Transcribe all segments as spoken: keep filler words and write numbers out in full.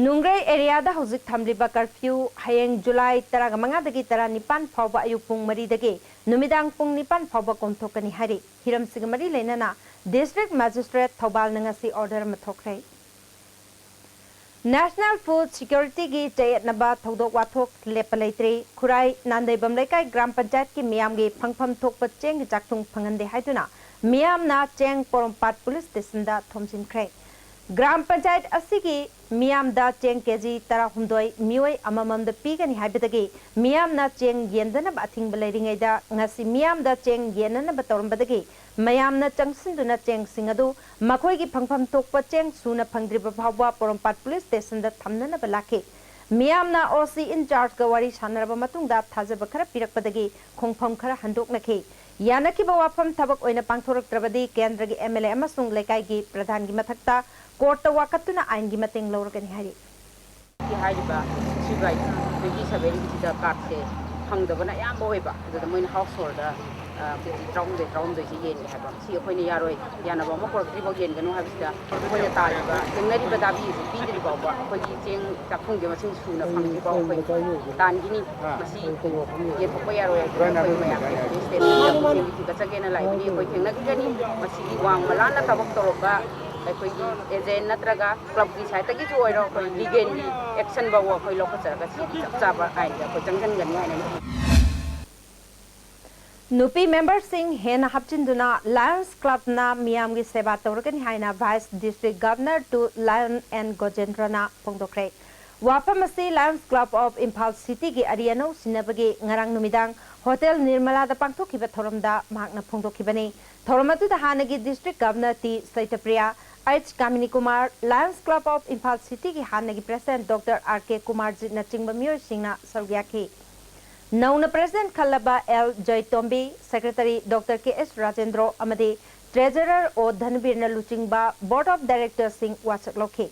ꯅꯨꯡꯒ꯭ꯔꯩ ꯑꯦꯔꯤꯌꯥꯗ ꯍꯧꯖꯤꯛ ꯊꯝꯂꯤꯕ ꯀꯔꯐ꯭ꯌꯨ ꯍꯌꯦꯡ ꯖꯨꯂꯥꯏ ꯇꯔꯥꯃꯉꯥꯗꯒꯤ ꯇꯔꯥꯅꯤꯄꯥꯟ ꯐꯥꯎꯕ ꯑꯌꯨꯛ ꯄꯨꯡ ꯃꯔꯤꯗꯒꯤ ꯅꯨꯃꯤꯗꯥꯡ ꯄꯨꯡ ꯅꯤꯄꯥꯟ ꯐꯥꯎꯕ ꯀꯣꯝꯊꯣꯛꯀꯅꯤ ꯍꯥꯏꯔꯤ꯫ ꯍꯤꯔꯝꯁꯤꯒ ꯃꯔꯤ ꯂꯩꯅꯅ ꯗꯤꯁꯇ꯭ꯔꯤꯛ ꯃꯦꯖꯤꯁꯇ꯭ꯔꯦꯠ ꯊꯧꯕꯥꯜꯅ ꯉꯁꯤ ꯑꯣꯔꯗꯔ ꯑꯃ ꯊꯣꯛꯈ꯭ꯔꯦ꯫ ꯅꯦꯁꯅꯦꯜ ꯐꯨꯗ ꯁꯤꯀ꯭ꯌꯨꯔꯤꯇꯤꯒꯤ ꯆꯌꯦꯠꯅꯕ ꯊꯧꯗꯣꯛ ꯋꯥꯊꯣꯛ ꯂꯦꯞꯄ ꯂꯩꯇ꯭ꯔꯤ꯫ ꯈꯨꯔꯥꯏ ꯅꯥꯟꯗꯩꯕꯝ ꯂꯩꯀꯥꯏ ꯒ꯭ꯔꯥꯝ ꯄꯟꯆꯥꯌꯠꯀꯤ ꯃꯤꯌꯥꯝꯒꯤ ꯐꯪꯐꯝ ꯊꯣꯛꯄ ꯆꯦꯡꯒꯤ ꯆꯥꯛꯊꯨꯡ ꯐꯪꯍꯟꯗꯦ ꯍꯥꯏꯗꯨꯅ ꯃꯤꯌꯥꯝꯅ ꯆꯦꯡ ꯄꯣꯔꯣꯝꯄꯥꯠ ꯄꯨꯂꯤꯁ ꯁ꯭ꯇꯦꯁꯟꯗ ꯊꯣꯝꯖꯤꯟꯈ꯭ꯔꯦ꯫ ꯒ꯭ꯔꯥꯝ ꯄꯟꯆꯥꯌꯠ ꯑꯁꯤꯒꯤ ꯃꯤꯌꯥꯝꯗ ꯆꯦꯡ ꯀꯦꯖꯤ ꯇꯔꯥꯍꯨꯝꯗꯣꯏ ꯃꯤꯑꯣꯏ ꯑꯃꯃꯝꯗ ꯄꯤꯒꯅꯤ ꯍꯥꯏꯕꯗꯒꯤ ꯃꯤꯌꯥꯝꯅ ꯆꯦꯡ ꯌꯦꯟꯗꯅꯕ ꯑꯊꯤꯡꯕ ꯂꯩꯔꯤꯉꯩꯗ ꯉꯁꯤ ꯃꯤꯌꯥꯝꯗ ꯆꯦꯡ ꯌꯦꯟꯅꯅꯕ ꯇꯧꯔꯝꯕꯗꯒꯤ ꯃꯌꯥꯝꯅ ꯆꯪꯁꯤꯟꯗꯨꯅ ꯆꯦꯡꯁꯤꯡ ꯑꯗꯨ ꯃꯈꯣꯏꯒꯤ ꯐꯪꯐꯝ ꯊꯣꯛꯄ ꯆꯦꯡ ꯁꯨꯅ ꯐꯪꯗ꯭ꯔꯤꯕ ꯐꯥꯎꯕ ꯄꯣꯔꯣꯝꯄꯥꯠ ꯄꯨꯂꯤꯁ ꯁ꯭ꯇꯦꯁꯟꯗ ꯊꯝꯅꯅꯕ ꯂꯥꯛꯈꯤ꯫ ꯃꯤꯌꯥꯝꯅ ꯑꯣ ꯁꯤ ꯏꯟꯆꯥꯔꯖꯀ ꯋꯥꯔꯤ ꯁꯥꯟꯅꯔꯕ ꯃꯇꯨꯡꯗ ꯊꯥꯖꯕ ꯈꯔ ꯄꯤꯔꯛꯄꯗꯒꯤ ꯈꯣꯡꯐꯝ ꯈꯔ ꯍꯟꯗꯣꯛꯅꯈꯤ꯫ ꯌꯥꯅꯈꯤꯕ ꯋꯥꯐꯝ ꯊꯕꯛ ꯑꯣꯏꯅ ꯄꯥꯡꯊꯣꯔꯛꯇ꯭ꯔꯕꯗꯤ ꯀꯦꯟꯗ꯭ꯔꯒꯤ ꯑꯦꯝ ꯑꯦꯜ ꯑꯦ ꯑꯃꯁꯨꯡ ꯂꯩꯀꯥꯏꯒꯤ ꯄ꯭ꯔꯙꯥꯟꯒꯤ ꯃꯊꯛꯇ ꯀꯣꯔꯠꯇ ꯋꯥꯀꯠꯇꯨꯅ ꯑꯥꯏꯟꯒꯤ ꯃꯇꯦꯡ ꯂꯧꯔꯒꯅꯤ ꯍꯥꯏꯔꯤ꯫ ꯍꯥꯏꯔꯤꯕ ꯁꯤꯕꯥꯏ ꯇ꯭ꯋꯦꯟꯇꯤ ꯁꯚꯦꯟꯒꯤꯁꯤꯗ ꯀꯥꯔꯠꯁꯦ ꯐꯪꯗꯕꯅ ꯑꯌꯥꯝꯕ ꯑꯣꯏꯕ, ꯑꯗꯨꯗ ꯃꯣꯏꯅ ꯍꯥꯎꯁ ꯍꯣꯜꯗ, ꯑ, ꯀꯦꯖꯤ ꯇꯔꯥꯍꯨꯝꯗꯣꯏ, ꯇꯔꯥꯍꯨꯝꯗꯣꯏꯁꯦ ꯌꯦꯟꯒꯦ ꯍꯥꯏꯕ꯫ ꯁꯤ ꯑꯩꯈꯣꯏꯅ ꯌꯥꯔꯣꯏ, ꯌꯥꯅꯕ ꯑꯃ ꯄꯨꯔꯛꯇ꯭ꯔꯤꯐꯥꯎ ꯌꯦꯟꯒꯅꯨ ꯍꯥꯏꯕꯁꯤꯗ ꯑꯩꯈꯣꯏꯅ ꯇꯥꯜꯂꯤꯕ, ꯊꯦꯡꯅꯔꯤꯕ ꯗꯥꯕꯤ ꯑꯁꯤ ꯄꯤꯗ꯭ꯔꯤ ꯐꯥꯎꯕ, ꯑꯩꯈꯣꯏꯒꯤ ꯆꯦꯡ ꯆꯥꯛꯊꯨꯡꯁꯦ ꯃꯁꯤꯡ ꯁꯨꯅ ꯐꯪꯗ꯭ꯔꯤ ꯐꯥꯎ ꯑꯩꯈꯣꯏ ꯇꯥꯟꯈꯤꯅꯤ꯫ ꯃꯁꯤ ꯌꯦꯟꯊꯣꯛꯄ ꯌꯥꯔꯣꯏ ꯍꯥꯏꯗꯅ ꯑꯩꯈꯣꯏ ꯃꯌꯥꯝꯁꯦ ꯄꯨꯂꯤꯁ ꯁ꯭ꯇꯦꯁꯟꯗ ꯊꯤꯟꯒꯠꯆꯒꯦꯅ ꯂꯥꯛꯏꯕꯅꯤ꯫ ꯑꯩꯈꯣꯏ ꯊꯦꯡꯅꯈꯤꯒꯅꯤ꯫ ꯃꯁꯤꯒꯤ ꯋꯥꯡꯃ ꯂꯥꯟꯅ ꯊꯕꯛ ꯇꯧꯔꯝꯕ ꯑꯩꯈꯣꯏꯒꯤ ꯑꯦꯖꯦꯟ ꯅꯠꯇ꯭ꯔꯒ ꯀ꯭ꯂꯕꯀꯤ ꯁꯥꯏꯠꯇꯒꯤꯁꯨ ꯑꯣꯏꯔꯣ, ꯑꯩꯈꯣꯏ ꯂꯤꯒꯦꯜꯒꯤ ꯑꯦꯛꯁꯟ ꯐꯥꯎꯕ ꯑꯩꯈꯣꯏ ꯂꯧꯈꯠꯆꯔꯒ ꯁꯤꯒꯤ ꯆꯞ ꯆꯥꯕ ꯑꯥꯏꯟꯗ ꯑꯩꯈꯣꯏ ꯆꯪꯁꯤꯟꯒꯅꯤ ꯍꯥꯏꯅ ꯅꯨꯄꯤ ꯃꯦꯝꯕꯔꯁꯤꯡ ꯍꯦꯟꯅ ꯍꯥꯞꯆꯤꯟꯗꯨꯅ ꯂꯥꯌꯟꯁ ꯀ꯭ꯂꯕꯅ ꯃꯤꯌꯥꯝꯒꯤ ꯁꯦꯕꯥ ꯇꯧꯔꯒꯅꯤ ꯍꯥꯏꯅ vice district governor two lion N ꯒꯣꯖꯦꯟꯗ꯭ꯔꯅ ꯐꯣꯡꯗꯣꯛꯈ꯭ꯔꯦ꯫ ꯋꯥꯐꯝ ꯑꯁꯤ ꯂꯥꯌꯟꯁ ꯀ꯭ꯂꯕ ꯑꯣꯐ ꯏꯝꯐꯥꯜ ꯁꯤꯇꯤꯒꯤ ꯑꯔꯤ ꯑꯅꯧ ꯁꯤꯟꯅꯕꯒꯤ ꯉꯔꯥꯡ ꯅꯨꯃꯤꯗꯥꯡ ꯍꯣꯇꯦꯜ ꯅꯤꯔꯃꯂꯥꯗ ꯄꯥꯡꯊꯣꯛꯈꯤꯕ ꯊꯧꯔꯝꯗ ꯃꯍꯥꯛꯅ ꯐꯣꯡꯗꯣꯛꯈꯤꯕꯅꯤ꯫ ꯊꯧꯔꯝ ꯑꯗꯨꯗ ꯍꯥꯟꯅꯒꯤ district governor T Seitapriya, H Kamini Kumar, lions club of Imphal ꯁꯤꯇꯤꯒꯤ ꯍꯥꯟꯅꯒꯤ ꯄ꯭ꯔꯦꯁꯤꯗꯦꯟꯠ ꯗꯣꯛꯇꯔ ꯑꯥꯔ ꯀꯦ ꯀꯨꯃꯥꯔꯖꯤꯠꯅꯆꯤꯡꯕ ꯃꯤꯑꯣꯏꯁꯤꯡꯅ ꯁꯔꯨꯛ ꯌꯥꯈꯤ꯫ ꯅꯧꯅ ꯄ꯭ꯔꯦꯁꯤꯗꯦꯟꯠ ꯈꯜꯂꯕ L Joitombi, secretary doctor K S Rajendro ꯑꯃꯗꯤ ꯇ꯭ꯔꯦꯖꯔꯔ ꯑꯣ ꯙꯟꯕꯤꯔꯅ ꯂꯨꯆꯤꯡꯕ ꯕꯣꯔꯗ ꯑꯣꯐ ꯗꯥꯏꯔꯦꯛꯇꯔꯁꯤꯡ ꯋꯥꯁꯛ ꯂꯧꯈꯤ꯫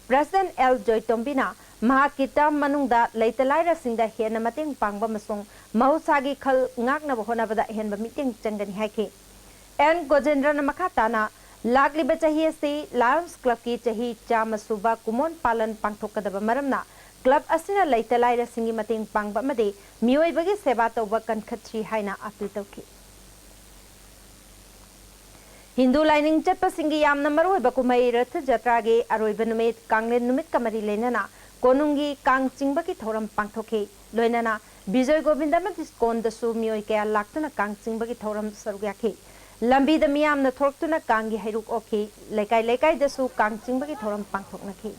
ꯄ꯭ꯔꯦꯁꯤꯗꯦꯟꯠ ꯑꯦꯜ ꯖꯣꯏꯇꯣꯝꯕꯤꯅ ꯃꯍꯥꯛꯀꯤ ꯇꯔꯝ ꯃꯅꯨꯡꯗ ꯂꯩꯇ ꯂꯥꯏꯔꯁꯤꯡꯗ ꯍꯦꯟꯅ ꯃꯇꯦꯡ ꯄꯥꯡꯕ ꯑꯃꯁꯨꯡ ꯃꯍꯧꯁꯥꯒꯤ ꯈꯜ ꯉꯥꯛꯅꯕ ꯍꯣꯠꯅꯕꯗ ꯑꯍꯦꯟꯕ ꯃꯤꯠꯌꯦꯡ ꯆꯪꯒꯅꯤ ꯍꯥꯏꯈꯤ꯫ ꯑꯦꯟ ꯒꯣꯖꯦꯟꯗ꯭ꯔꯅ ꯃꯈꯥ ꯇꯥꯅ ꯂꯥꯛꯂꯤꯕ ꯆꯍꯤ ꯑꯁꯤ ꯂꯥꯌꯣꯟꯁ ꯀ꯭ꯂꯕꯀꯤ ꯆꯍꯤ ꯆꯥꯝꯃ ꯁꯨꯕ ꯀꯨꯃꯣꯟ ꯄꯥꯂꯟ ꯄꯥꯡꯊꯣꯛꯀꯗꯕ ꯃꯔꯝꯅ, ꯀ꯭ꯂꯕ ꯑꯁꯤꯅ ꯂꯩꯇ ꯂꯥꯏꯔꯁꯤꯡꯒꯤ ꯃꯇꯦꯡ ꯄꯥꯡꯕ ꯑꯃꯗꯤ ꯃꯤꯑꯣꯏꯕꯒꯤ ꯁꯦꯕꯥ ꯇꯧꯕ ꯀꯟꯈꯠꯁꯤ ꯍꯥꯏꯅ ꯑꯥꯄꯤꯜ ꯇꯧꯈꯤ꯫ ꯍꯤꯟꯗꯨ ꯂꯥꯏꯅꯤꯡ ꯆꯠꯄꯁꯤꯡꯒꯤ ꯌꯥꯝꯅ ꯃꯔꯨꯑꯣꯏꯕ ꯀꯨꯝꯍꯩ ꯔꯊ ꯖꯇ꯭ꯔꯥꯒꯤ ꯑꯔꯣꯏꯕ ꯅꯨꯃꯤꯠ ꯀꯥꯡꯂꯦꯟ ꯅꯨꯃꯤꯠꯀ ꯃꯔꯤ ꯂꯩꯅꯅ ꯀꯣꯅꯨꯡꯒꯤ ꯀꯥꯡ ꯆꯤꯡꯕꯒꯤ ꯊꯧꯔꯝ ꯄꯥꯡꯊꯣꯛꯈꯤ꯫ ꯂꯣꯏꯅꯅ ꯕꯤꯖꯣꯏ ꯒꯣꯕꯤꯟꯗ ꯑꯃꯗꯤ ꯁ꯭ꯀꯣꯟꯗꯁꯨ ꯃꯤꯑꯣꯏ ꯀꯌꯥ ꯂꯥꯛꯇꯨꯅ ꯀꯥꯡ ꯆꯤꯡꯕꯒꯤ ꯊꯧꯔꯝ ꯁꯔꯨꯛ ꯌꯥꯈꯤ꯫ ꯂꯝꯕꯤꯗ ꯃꯤꯌꯥꯝꯅ ꯊꯣꯛꯇꯨꯅ ꯀꯥꯡꯒꯤ ꯍꯩꯔꯨꯛ ꯑꯣꯛꯈꯤ꯫ ꯂꯩꯀꯥꯏ ꯂꯩꯀꯥꯏꯗꯁꯨ ꯀꯥꯡ ꯆꯤꯡꯕꯒꯤ ꯊꯧꯔꯝ ꯄꯥꯡꯊꯣꯛꯅꯈꯤ꯫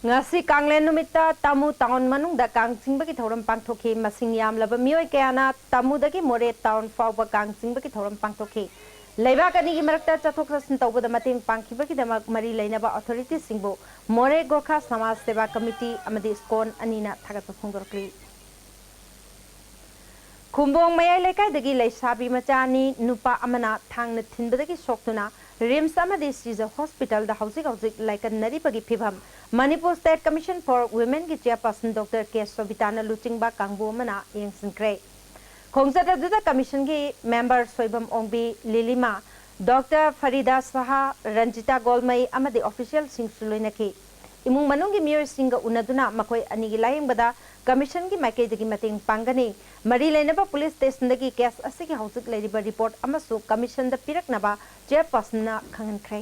ꯉꯁꯤ ꯀꯥꯡꯂꯦꯟ ꯅꯨꯃꯤꯠꯇ ꯇꯥꯃꯨ ꯇꯥꯎꯟ ꯃꯅꯨꯡꯗ ꯀꯥꯡ ꯆꯤꯡꯕꯒꯤ ꯊꯧꯔꯝ ꯄꯥꯡꯊꯣꯛꯈꯤ꯫ ꯃꯁꯤꯡ ꯌꯥꯝꯂꯕ ꯃꯤꯑꯣꯏ ꯀꯌꯥꯅ ꯇꯥꯃꯨꯗꯒꯤ ꯃꯣꯔꯦ ꯇꯥꯎꯟ ꯐꯥꯎꯕ ꯀꯥꯡ ꯆꯤꯡꯕꯒꯤ ꯊꯧꯔꯝ ꯄꯥꯡꯊꯣꯛꯈꯤ꯫ ꯂꯩꯕꯥꯛ ꯑꯅꯤꯒꯤ ꯃꯔꯛꯇ ꯆꯠꯊꯣꯛ ꯆꯠꯁꯤꯟ ꯇꯧꯕꯗ ꯃꯇꯦꯡ ꯄꯥꯡꯈꯤꯕꯒꯤꯗꯃꯛ ꯃꯔꯤ ꯂꯩꯅꯕ ꯑꯣꯊꯣꯔꯤꯇꯤꯁꯤꯡꯕꯨ ꯃꯣꯔꯦ ꯒꯣꯔꯈꯥ ꯁꯃꯥꯖ ꯁꯦꯕꯥ ꯀꯃꯤꯇꯤ ꯑꯃꯗꯤ ꯁ꯭ꯀꯣꯟ ꯑꯅꯤꯅ ꯊꯥꯒꯠꯄ ꯐꯣꯡꯗꯣꯔꯛꯂꯤ꯫ ꯈꯨꯝꯕꯣꯡ ꯃꯌꯥꯏ ꯂꯩꯀꯥꯏꯗꯒꯤ ꯂꯩꯁꯥꯕꯤ ꯃꯆꯥ ꯑꯅꯤ, ꯅꯨꯄꯥ ꯑꯃꯅ ꯊꯥꯡꯅ ꯊꯤꯟꯕꯗꯒꯤ ꯁꯣꯛꯇꯨꯅ ꯔꯤꯝꯁ ꯑꯃꯗꯤ ꯁꯤꯖ ꯍꯣꯁꯄꯤꯇꯥꯜꯗ ꯍꯧꯖꯤꯛ ꯍꯧꯖꯤꯛ ꯂꯥꯏꯀꯠꯅꯔꯤꯕꯒꯤ ꯐꯤꯚꯝ ꯃꯅꯤꯄꯨꯔ ꯁ꯭ꯇꯦꯠ ꯀꯃꯤꯁꯟ ꯐꯣꯔ ꯋꯤꯃꯦꯟꯒꯤ ꯆꯦꯌꯔꯄꯔꯁꯟ ꯗꯣꯛꯇꯔ ꯀꯦ ꯁꯣꯕꯤꯇꯥꯅ ꯂꯨꯆꯤꯡꯕ ꯀꯥꯡꯕꯨ ꯑꯃꯅ ꯌꯦꯡꯁꯤꯟꯈ꯭ꯔꯦ꯫ ꯈꯣꯡꯆꯠ ꯑꯗꯨꯗ ꯀꯃꯤꯁꯟꯒꯤ ꯃꯦꯝꯕꯔ ꯁꯣꯏꯕꯝ ꯑꯣꯡꯕꯤ, ꯂꯤꯂꯤꯃꯥ, ꯗꯣꯛꯇꯔ ꯐꯔꯤꯗꯥ ꯁꯍꯥ, ꯔꯟꯖꯤꯇꯥ ꯒꯣꯜꯃꯩ ꯑꯃꯗꯤ ꯑꯣꯐꯤꯁꯤꯌꯦꯜꯁꯤꯡꯁꯨ ꯂꯣꯏꯅꯈꯤ꯫ ꯏꯃꯨꯡ ꯃꯅꯨꯡꯒꯤ ꯃꯤꯑꯣꯏꯁꯤꯡꯒ ꯎꯅꯗꯨꯅ ꯃꯈꯣꯏ ꯑꯅꯤꯒꯤ ꯂꯥꯌꯦꯡꯕꯗ ꯀꯃꯤꯁꯟꯒꯤ ꯃꯥꯏꯀꯩꯗꯒꯤ ꯃꯇꯦꯡ ꯄꯥꯡꯒꯅꯤ꯫ ꯃꯔꯤ ꯂꯩꯅꯕ ꯄꯨꯂꯤꯁ ꯁ꯭ꯇꯦꯁꯟꯗꯒꯤ ꯀꯦꯁ ꯑꯁꯤꯒꯤ ꯍꯧꯖꯤꯛ ꯂꯩꯔꯤꯕ ꯔꯤꯄꯣꯔꯠ ꯑꯃꯁꯨ ꯀꯃꯤꯁꯟꯗ ꯄꯤꯔꯛꯅꯕ ꯆꯦꯌꯔꯄꯔꯁꯟꯅ ꯈꯪꯍꯟꯈ꯭ꯔꯦ꯫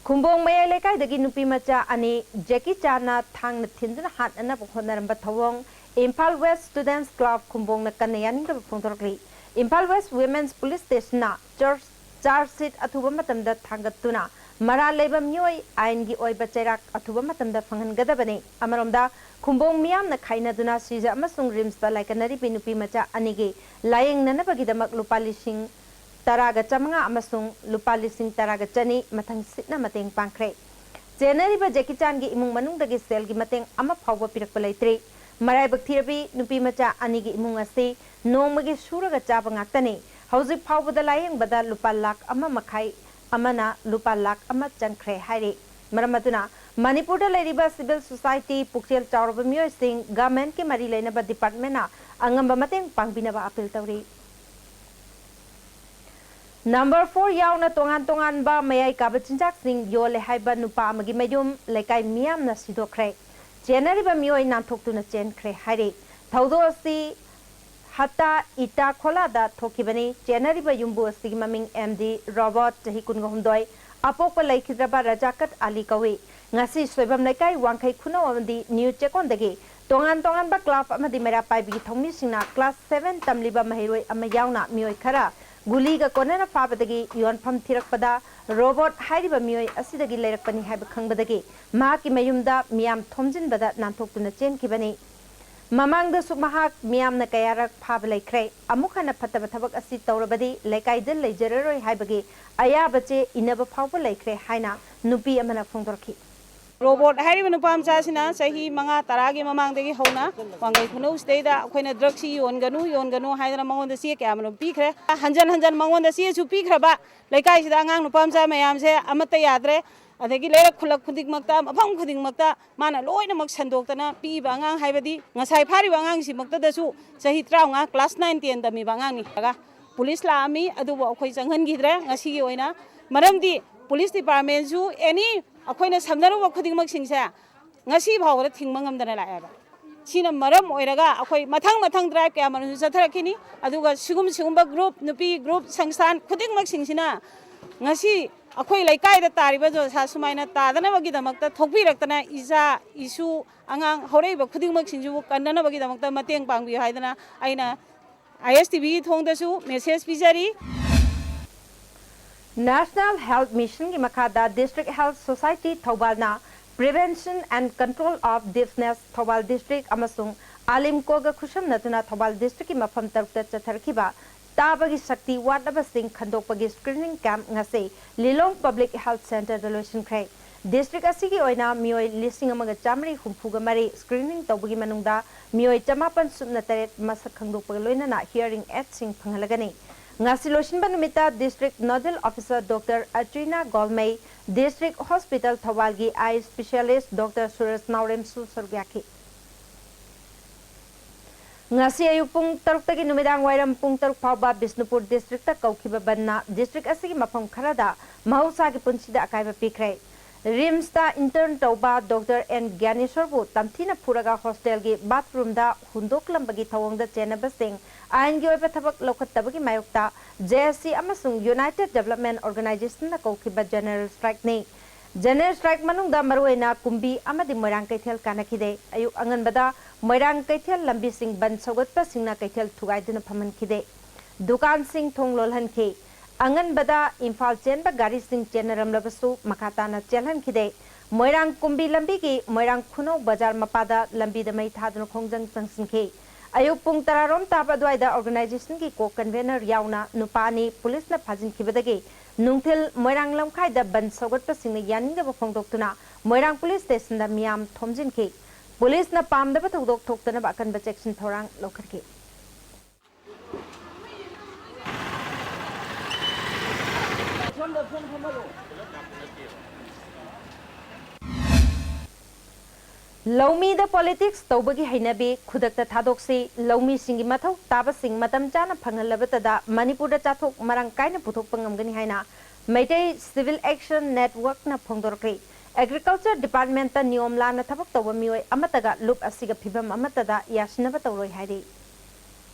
ꯈꯨꯝꯕꯣꯡ ꯃꯌꯥꯏ ꯂꯩꯀꯥꯏꯗꯒꯤ ꯅꯨꯄꯤ ꯃꯆꯥ ꯑꯅꯤ ꯖꯦꯀꯤ ꯆꯥꯟꯅ ꯊꯥꯡꯅ ꯊꯤꯟꯗꯨꯅ ꯍꯥꯠꯅꯅꯕ ꯍꯣꯠꯅꯔꯝꯕ ꯊꯧꯑꯣꯡ ꯏꯝꯐꯥꯜ ꯋꯦꯁ ꯁ꯭ꯇꯨꯗꯦꯟꯠꯁ ꯀ꯭ꯂꯕ ꯈꯨꯝꯕꯣꯡꯅ ꯀꯟꯅ ꯌꯥꯅꯤꯡꯗꯕ ꯐꯣꯡꯗꯣꯔꯛꯂꯤ꯫ ꯏꯝꯐꯥꯜ ꯋꯦꯁ ꯋꯤꯃꯦꯟꯁ ꯄꯨꯂꯤꯁ ꯁ꯭ꯇꯦꯁꯟꯅ ꯆꯥꯔꯖ, ꯆꯥꯔꯖ ꯁꯤꯠ ꯑꯊꯨꯕ ꯃꯇꯝꯗ ꯊꯥꯡꯒꯠꯇꯨꯅ ꯃꯔꯥꯜ ꯂꯩꯕ ꯃꯤꯑꯣꯏ ꯑꯥꯏꯟꯒꯤ ꯑꯣꯏꯕ ꯆꯩꯔꯥꯛ ꯑꯊꯨꯕ ꯃꯇꯝꯗ ꯐꯪꯍꯟꯒꯗꯕꯅꯤ꯫ ꯑꯃꯔꯣꯝꯗ, ꯈꯨꯝꯕꯣꯡ ꯃꯤꯌꯥꯝꯅ ꯈꯥꯏꯅꯗꯨꯅ ꯁꯤꯖ ꯑꯃꯁꯨꯡ ꯔꯤꯝꯁꯇ ꯂꯥꯏꯀꯠꯅꯔꯤꯕꯤ ꯅꯨꯄꯤ ꯃꯆꯥ ꯑꯅꯤꯒꯤ ꯂꯥꯌꯦꯡꯅꯅꯕꯒꯤꯗꯃꯛ ꯂꯨꯄꯥ ꯂꯤꯁꯤꯡ ꯇꯔꯥꯒ ꯆꯥꯃꯉꯥ ꯑꯃꯁꯨꯡ ꯂꯨꯄꯥ ꯂꯤꯁꯤꯡ ꯇꯔꯥꯒ ꯆꯅꯤ ꯃꯊꯪ ꯁꯤꯠꯅ ꯃꯇꯦꯡ ꯄꯥꯡꯈ꯭ꯔꯦ꯫ ꯆꯦꯟꯅꯔꯤꯕ ꯖꯦꯀꯤ ꯆꯥꯟꯒꯤ ꯏꯃꯨꯡ ꯃꯅꯨꯡꯗꯒꯤ ꯁꯦꯜꯒꯤ ꯃꯇꯦꯡ ꯑꯃ ꯐꯥꯎꯕ ꯄꯤꯔꯛꯄ ꯂꯩꯇ꯭ꯔꯤ꯫ ꯃꯔꯥꯏꯕꯛ ꯊꯤꯔꯕꯤ ꯅꯨꯄꯤ ꯃꯆꯥ ꯑꯅꯤꯒꯤ ꯏꯃꯨꯡ ꯑꯁꯤ ꯅꯣꯡꯃꯒꯤ ꯁꯨꯔꯒ ꯆꯥꯕ ꯉꯥꯛꯇꯅꯤ꯫ ꯍꯧꯖꯤꯛ ꯐꯥꯎꯕꯗ ꯂꯥꯌꯦꯡꯕꯗ ꯂꯨꯄꯥ ꯂꯥꯈ ꯑꯃ ꯃꯈꯥꯏ ꯑꯃꯅ ꯂꯨꯄꯥ ꯂꯥꯈ ꯑꯃ ꯆꯪꯈ꯭ꯔꯦ ꯍꯥꯏꯔꯤ꯫ ꯃꯔꯝ ꯑꯗꯨꯅ ꯃꯅꯤꯄꯨꯔꯗ ꯂꯩꯔꯤꯕ civil society, ꯄꯨꯛꯆꯦꯜ ꯆꯥꯎꯔꯕ ꯃꯤꯑꯣꯏꯁꯤꯡ, governmentꯀꯤ ꯃꯔꯤ ꯂꯩꯅꯕ departmentꯅ ꯑꯉꯝꯕ ꯃꯇꯦꯡ ꯄꯥꯡꯕꯤꯅꯕ appeal ꯇꯧꯔꯤ꯫ Number four ꯌꯥꯎꯅ ꯇꯣꯉꯥꯟ ꯇꯣꯉꯥꯟꯕ ꯃꯌꯥꯏ ꯀꯥꯕ ꯆꯤꯟꯖꯥꯛꯁꯤꯡ ꯌꯣꯜꯂꯦ ꯍꯥꯏꯕ ꯅꯨꯄꯥ ꯑꯃꯒꯤ ꯃꯌꯨꯝ ꯂꯩꯀꯥꯏ ꯃꯤꯌꯥꯝꯅ ꯁꯤꯗꯣꯛꯈ꯭ꯔꯦ꯫ ꯆꯦꯟꯅꯔꯤꯕ ꯃꯤꯑꯣꯏ ꯅꯥꯟꯊꯣꯛꯇꯨꯅ ꯆꯦꯟꯈ꯭ꯔꯦ ꯍꯥꯏꯔꯤ꯫ ꯊꯧꯗꯣꯛ ꯑꯁꯤ ꯍꯠꯇꯥ ꯏꯇꯥ ꯈꯣꯂꯥꯗ ꯊꯣꯛꯈꯤꯕꯅꯤ꯫ ꯆꯦꯟꯅꯔꯤꯕ ꯌꯨꯝꯕꯨ ꯑꯁꯤꯒꯤ ꯃꯃꯤꯡ ꯑꯦꯝ ꯗꯤ ꯔꯣꯕꯣꯠ, ꯆꯍꯤ ꯀꯨꯟꯒ ꯍꯨꯝꯗꯣꯏ, ꯑꯄꯣꯛꯄ ꯂꯩꯈꯤꯗ꯭ꯔꯕ ꯔꯖꯥꯀꯠ ꯑꯂꯤ ꯀꯧꯏ꯫ ꯉꯁꯤ ꯁꯣꯏꯕꯝ ꯂꯩꯀꯥꯏ ꯋꯥꯡꯈꯩ ꯈꯨꯅꯧ ꯑꯃꯗꯤ ꯅ꯭ꯌꯨ ꯆꯦꯛꯀꯣꯟꯗꯒꯤ ꯇꯣꯉꯥꯟ ꯇꯣꯉꯥꯟꯕ club ꯑꯃꯗꯤ ꯃꯩꯔꯥ ꯄꯥꯏꯕꯤꯒꯤ ꯊꯧꯃꯤꯁꯤꯡꯅ class seven ꯇꯝꯂꯤꯕ ꯃꯍꯩꯔꯣꯏ ꯑꯃ ꯌꯥꯎꯅ ꯃꯤꯑꯣꯏ ꯈꯔ ꯒꯨꯂꯤꯒ ꯀꯣꯟꯅꯅ ꯐꯥꯕꯗꯒꯤ ꯌꯣꯟꯐꯝ ꯊꯤꯔꯛꯄꯗ ꯔꯣꯕꯣꯠ ꯍꯥꯏꯔꯤꯕ ꯃꯤꯑꯣꯏ ꯑꯁꯤꯗꯒꯤ ꯂꯩꯔꯛꯄꯅꯤ ꯍꯥꯏꯕ ꯈꯪꯕꯗꯒꯤ ꯃꯍꯥꯛꯀꯤ ꯃꯌꯨꯝꯗ ꯃꯤꯌꯥꯝ ꯊꯣꯝꯖꯤꯟꯕꯗ ꯅꯥꯟꯊꯣꯛꯇꯨꯅ ꯆꯦꯟꯈꯤꯕꯅꯤ꯫ ꯃꯃꯥꯡꯗꯁꯨ ꯃꯍꯥꯛ ꯃꯤꯌꯥꯝꯅ ꯀꯌꯥꯔꯛ ꯐꯥꯕ ꯂꯩꯈ꯭ꯔꯦ꯫ ꯑꯃꯨꯛ ꯍꯟꯅ ꯐꯠꯇꯕ ꯊꯕꯛ ꯑꯁꯤ ꯇꯧꯔꯕꯗꯤ ꯂꯩꯀꯥꯏꯗ ꯂꯩꯖꯔꯔꯣꯏ ꯍꯥꯏꯕꯒꯤ ꯑꯌꯥꯕ ꯆꯦ ꯏꯟꯅꯕ ꯐꯥꯎꯕ ꯂꯩꯈ꯭ꯔꯦ ꯍꯥꯏꯅ ꯅꯨꯄꯤ ꯑꯃꯅ ꯐꯣꯡꯗꯣꯔꯛꯈꯤ꯫ ꯔꯣꯕꯣꯠ ꯍꯥꯏꯔꯤꯕ ꯅꯨꯄꯥ ꯃꯆꯥꯁꯤꯅ ꯆꯍꯤ ꯃꯉꯥ ꯇꯔꯥꯒꯤ ꯃꯃꯥꯡꯗꯒꯤ ꯍꯧꯅ ꯋꯥꯡꯈꯩ ꯈꯨꯅꯧꯁꯤꯗꯩꯗ ꯑꯩꯈꯣꯏꯅ drugꯁꯤ ꯌꯣꯟꯒꯅꯨ, ꯌꯣꯟꯒꯅꯨ ꯍꯥꯏꯗꯅ ꯃꯉꯣꯟꯗ ꯆꯦ ꯀꯌꯥ ꯑꯃꯔꯣꯝ ꯄꯤꯈ꯭ꯔꯦ꯫ ꯍꯟꯖꯟ ꯍꯟꯖꯟ ꯃꯉꯣꯟꯗ ꯆꯦꯁꯨ ꯄꯤꯈ꯭ꯔꯕ꯫ ꯂꯩꯀꯥꯏꯁꯤꯗ ꯑꯉꯥꯡ ꯅꯨꯄꯥ ꯃꯆꯥ ꯃꯌꯥꯝꯁꯦ ꯑꯃꯠꯇ ꯌꯥꯗ꯭ꯔꯦ꯫ ꯑꯗꯒꯤ ꯂꯩꯔꯛ ꯈꯨꯜꯂꯛ ꯈꯨꯗꯤꯡꯃꯛꯇ, ꯃꯐꯝ ꯈꯨꯗꯤꯡꯃꯛꯇ ꯃꯥꯅ ꯂꯣꯏꯅꯃꯛ ꯁꯟꯗꯣꯛꯇꯅ ꯄꯤꯛꯏꯕ ꯑꯉꯥꯡ, ꯍꯥꯏꯕꯗꯤ ꯉꯁꯥꯏ ꯐꯥꯔꯤꯕ ꯑꯉꯥꯡꯁꯤꯃꯛꯇꯗꯁꯨ ꯆꯍꯤ ꯇꯔꯥꯃꯉꯥ, class nine ten ꯇꯝꯃꯤꯕ ꯑꯉꯥꯡꯅꯤ꯫ ꯄꯨꯂꯤꯁ ꯂꯥꯛꯑꯝꯃꯤ, ꯑꯗꯨꯕꯨ ꯑꯩꯈꯣꯏ ꯆꯪꯍꯟꯈꯤꯗ꯭ꯔꯦ ꯉꯁꯤꯒꯤ ꯑꯣꯏꯅ꯫ ꯃꯔꯝꯗꯤ ꯄꯨꯂꯤꯁ departmentꯁꯨ any ꯑꯩꯈꯣꯏꯅ ꯁꯝꯅꯔꯨꯕ ꯈꯨꯗꯤꯡꯃꯛꯁꯤꯡꯁꯦ ꯉꯁꯤ ꯐꯥꯎꯕꯗ ꯊꯤꯡꯕ ꯉꯝꯗꯅ ꯂꯥꯛꯑꯦꯕ꯫ ꯁꯤꯅ ꯃꯔꯝ ꯑꯣꯏꯔꯒ ꯑꯩꯈꯣꯏ ꯃꯊꯪ ꯃꯊꯪ drive ꯀꯌꯥ ꯑꯃꯔꯣꯝꯁꯨ ꯆꯠꯊꯔꯛꯈꯤꯅꯤ꯫ ꯑꯗꯨꯒ ꯁꯤꯒꯨꯝ ꯁꯤꯒꯨꯝꯕ group, ꯅꯨꯄꯤ group, ꯁꯪꯁꯊꯥꯟ ꯈꯨꯗꯤꯡꯃꯛꯁꯤꯡꯁꯤꯅ ꯉꯁꯤ ꯑꯩꯈꯣꯏ ꯂꯩꯀꯥꯏꯗ ꯇꯥꯔꯤꯕ ꯗꯣꯁꯥ ꯁꯨꯃꯥꯏꯅ ꯇꯥꯗꯅꯕꯒꯤꯗꯃꯛꯇ ꯊꯣꯛꯄꯤꯔꯛꯇꯅ ꯏꯆꯥ ꯏꯁꯨ ꯑꯉꯥꯡ ꯍꯧꯔꯛꯏꯕ ꯈꯨꯗꯤꯡꯃꯛꯁꯤꯡꯁꯤꯕꯨ ꯀꯟꯅꯅꯕꯒꯤꯗꯃꯛꯇ ꯃꯇꯦꯡ ꯄꯥꯡꯕꯤꯌꯨ ꯍꯥꯏꯗꯅ ꯑꯩꯅ I S T V ꯊꯣꯡꯗꯁꯨ message ꯄꯤꯖꯔꯤ꯫ National Health Missionꯒꯤ ꯃꯈꯥꯗ District Health Society ꯊꯧꯕꯥꯜꯅ Prevention and Control of Deafness Thoubal District ꯑꯃꯁꯨꯡ ꯑꯥꯂꯤꯝꯀꯣꯒ ꯈꯨꯠꯁꯝꯅꯗꯨꯅ ꯊꯧꯕꯥꯜ Districtꯀꯤ ꯃꯐꯝ ꯇꯔꯨꯛꯇ ꯆꯠꯊꯔꯛꯈꯤꯕ ꯇꯥꯕꯒꯤ ꯁꯛꯇꯤ ꯋꯥꯠꯂꯕꯁꯤꯡ ꯈꯟꯗꯣꯛꯄꯒꯤ screening camp ꯉꯁꯤ ꯂꯤꯂꯣꯡ Public Health Centreꯗ ꯂꯣꯏꯁꯤꯟꯈ꯭ꯔꯦ꯫ District ꯑꯁꯤꯒꯤ ꯑꯣꯏꯅ ꯃꯤꯑꯣꯏ ꯂꯤꯁꯤꯡ ꯑꯃꯒ ꯆꯥꯃꯔꯤ ꯍꯨꯝꯐꯨꯒ ꯃꯔꯤ screening ꯇꯧꯕꯒꯤ ꯃꯅꯨꯡꯗ ꯃꯤꯑꯣꯏ ꯆꯃꯥꯄꯟ ꯁꯨꯞꯅ ꯇꯔꯦꯠ ꯃꯁꯛ ꯈꯪꯗꯣꯛꯄꯒ ꯂꯣꯏꯅꯅ hearing aidꯁꯤꯡ ꯐꯪꯍꯜꯂꯒꯅꯤ꯫ ꯉꯁꯤ ꯂꯣꯏꯁꯤꯟꯕ ꯅꯨꯃꯤꯠꯇ District Nodal Officer Doctor Atrina Golmei, District Hospital ꯊꯧꯕꯥꯜꯒꯤ Eye Specialist Doctor ꯁꯨꯔꯖ ꯅꯥꯎꯔꯦꯝꯁꯨ ꯁꯔꯨꯛ ꯌꯥꯈꯤ꯫ ꯉꯁꯤ ꯑꯌꯨꯛ ꯄꯨꯡ ꯇꯔꯨꯛꯇꯒꯤ ꯅꯨꯃꯤꯗꯥꯡ ꯋꯥꯏꯔꯝ ꯄꯨꯡ ꯇꯔꯨꯛ ꯐꯥꯎꯕ ꯕꯤꯁꯅꯨꯄꯨꯔ Districtꯇ ꯀꯧꯈꯤꯕ ꯕꯟꯅ District ꯑꯁꯤꯒꯤ ꯃꯐꯝ ꯈꯔꯗ ꯃꯍꯧꯁꯥꯒꯤ ꯄꯨꯟꯁꯤꯗ ꯑꯀꯥꯏꯕ ꯄꯤꯈ꯭ꯔꯦ꯫ RIMSꯇ intern ꯇꯧꯕ Doctor N ꯒ꯭ꯌꯥꯅꯦꯁꯣꯔꯕꯨ ꯇꯝꯊꯤꯅ ꯐꯨꯔꯒ hostelꯒꯤ bathroomꯗ ꯍꯨꯟꯗꯣꯛꯂꯝꯕꯒꯤ ꯊꯧꯑꯣꯡꯗ ꯆꯦꯟꯅꯕꯁꯤꯡ ꯑꯥꯏꯟꯒꯤ ꯑꯣꯏꯕ ꯊꯕꯛ ꯂꯧꯈꯠꯇꯕꯒꯤ ꯃꯥꯌꯣꯛꯇ JAC ꯑꯃꯁꯨꯡ United Development Organizationꯅ ꯀꯧꯈꯤꯕ general strikeꯅꯤ꯫ General strike ꯃꯅꯨꯡꯗ ꯃꯔꯨꯑꯣꯏꯅ ꯀꯨꯝꯕꯤ ꯑꯃꯗꯤ ꯃꯣꯏꯔꯥꯡ ꯀꯩꯊꯦꯜ ꯀꯥꯟꯅꯈꯤꯗꯦ꯫ ꯑꯌꯨꯛ ꯑꯉꯟꯕꯗ ꯃꯣꯏꯔꯥꯡ ꯀꯩꯊꯦꯜ ꯂꯝꯕꯤꯁꯤꯡ ꯕꯟ ꯁꯧꯒꯠꯄꯁꯤꯡꯅ ꯀꯩꯊꯦꯜ ꯊꯨꯒꯥꯏꯗꯨꯅ ꯐꯝꯍꯟꯈꯤꯗꯦ꯫ ꯗꯨꯀꯥꯟꯁꯤꯡ ꯊꯣꯡ ꯂꯣꯜꯍꯟꯈꯤ꯫ ꯑꯉꯟꯕꯗ ꯏꯝꯐꯥꯜ ꯆꯦꯟꯕ ꯒꯥꯔꯤꯁꯤꯡ ꯆꯦꯟꯅꯔꯝꯂꯕꯁꯨ ꯃꯈꯥ ꯇꯥꯅ ꯆꯦꯜꯍꯟꯈꯤꯗꯦ꯫ ꯃꯣꯏꯔꯥꯡ ꯀꯨꯝꯕꯤ ꯂꯝꯕꯤꯒꯤ ꯃꯣꯏꯔꯥꯡ ꯈꯨꯅꯧ ꯕꯖꯥꯔ ꯃꯄꯥꯗ ꯂꯝꯕꯤꯗ ꯃꯩ ꯊꯥꯗꯨꯅ ꯈꯣꯡꯖꯪ ꯆꯪꯁꯤꯟꯈꯤ꯫ ꯑꯌꯨꯛ ꯄꯨꯡ ꯇꯔꯥꯔꯣꯝ ꯇꯥꯕ ꯑꯗꯨꯋꯥꯏꯗ organizationꯒꯤ co-convener ꯌꯥꯎꯅ ꯅꯨꯄꯥ ꯑꯅꯤ ꯄꯨꯂꯤꯁꯅ ꯐꯥꯖꯤꯟꯈꯤꯕꯗꯒꯤ ꯅꯨꯡꯊꯤꯜ ꯃꯣꯏꯔꯥꯡ ꯂꯝꯈꯥꯏꯗ ꯕꯟ ꯁꯧꯒꯠꯄꯁꯤꯡꯅ ꯌꯥꯅꯤꯡꯗꯕ ꯐꯣꯡꯗꯣꯛꯇꯨꯅ ꯃꯣꯏꯔꯥꯡ ꯄꯨꯂꯤꯁ ꯁ꯭ꯇꯦꯁꯟꯗ ꯃꯤꯌꯥꯝ ꯊꯣꯝꯖꯤꯟꯈꯤ꯫ ꯄꯨꯂꯤꯁꯅ ꯄꯥꯝꯗꯕ ꯊꯧꯗꯣꯛ ꯊꯣꯛꯇꯅꯕ ꯑꯀꯟꯕ ꯆꯦꯛꯁꯤꯟ ꯊꯧꯔꯥꯡ ꯂꯧꯈꯠꯈꯤ꯫ ꯂꯧꯃꯤꯗ politics ꯇꯧꯕꯒꯤ ꯍꯩꯅꯕꯤ ꯈꯨꯗꯛꯇ ꯊꯥꯗꯣꯛꯁꯤ, ꯂꯧꯃꯤꯁꯤꯡꯒꯤ ꯃꯊꯧ ꯇꯥꯕꯁꯤꯡ ꯃꯇꯝ ꯆꯥꯅ ꯐꯪꯍꯜꯂꯕꯇꯗ ꯃꯅꯤꯄꯨꯔꯗ ꯆꯥꯊꯣꯛ ꯃꯔꯥꯡ ꯀꯥꯏꯅ ꯄꯨꯊꯣꯛꯄ ꯉꯝꯒꯅꯤ ꯍꯥꯏꯅ ꯃꯩꯇꯩ Civil Action Networkꯅ ꯐꯣꯡꯗꯣꯔꯛꯂꯤ꯫ Agriculture Departmentꯇ ꯅꯤꯌꯣꯝ ꯂꯥꯟꯅ ꯊꯕꯛ ꯇꯧꯕ ꯃꯤꯑꯣꯏ ꯑꯃꯠꯇꯒ ꯂꯨꯞ ꯑꯁꯤꯒ ꯐꯤꯚꯝ ꯑꯃꯠꯇꯗ ꯌꯥꯁꯤꯟꯅꯕ ꯇꯧꯔꯣꯏ ꯍꯥꯏꯔꯤ꯫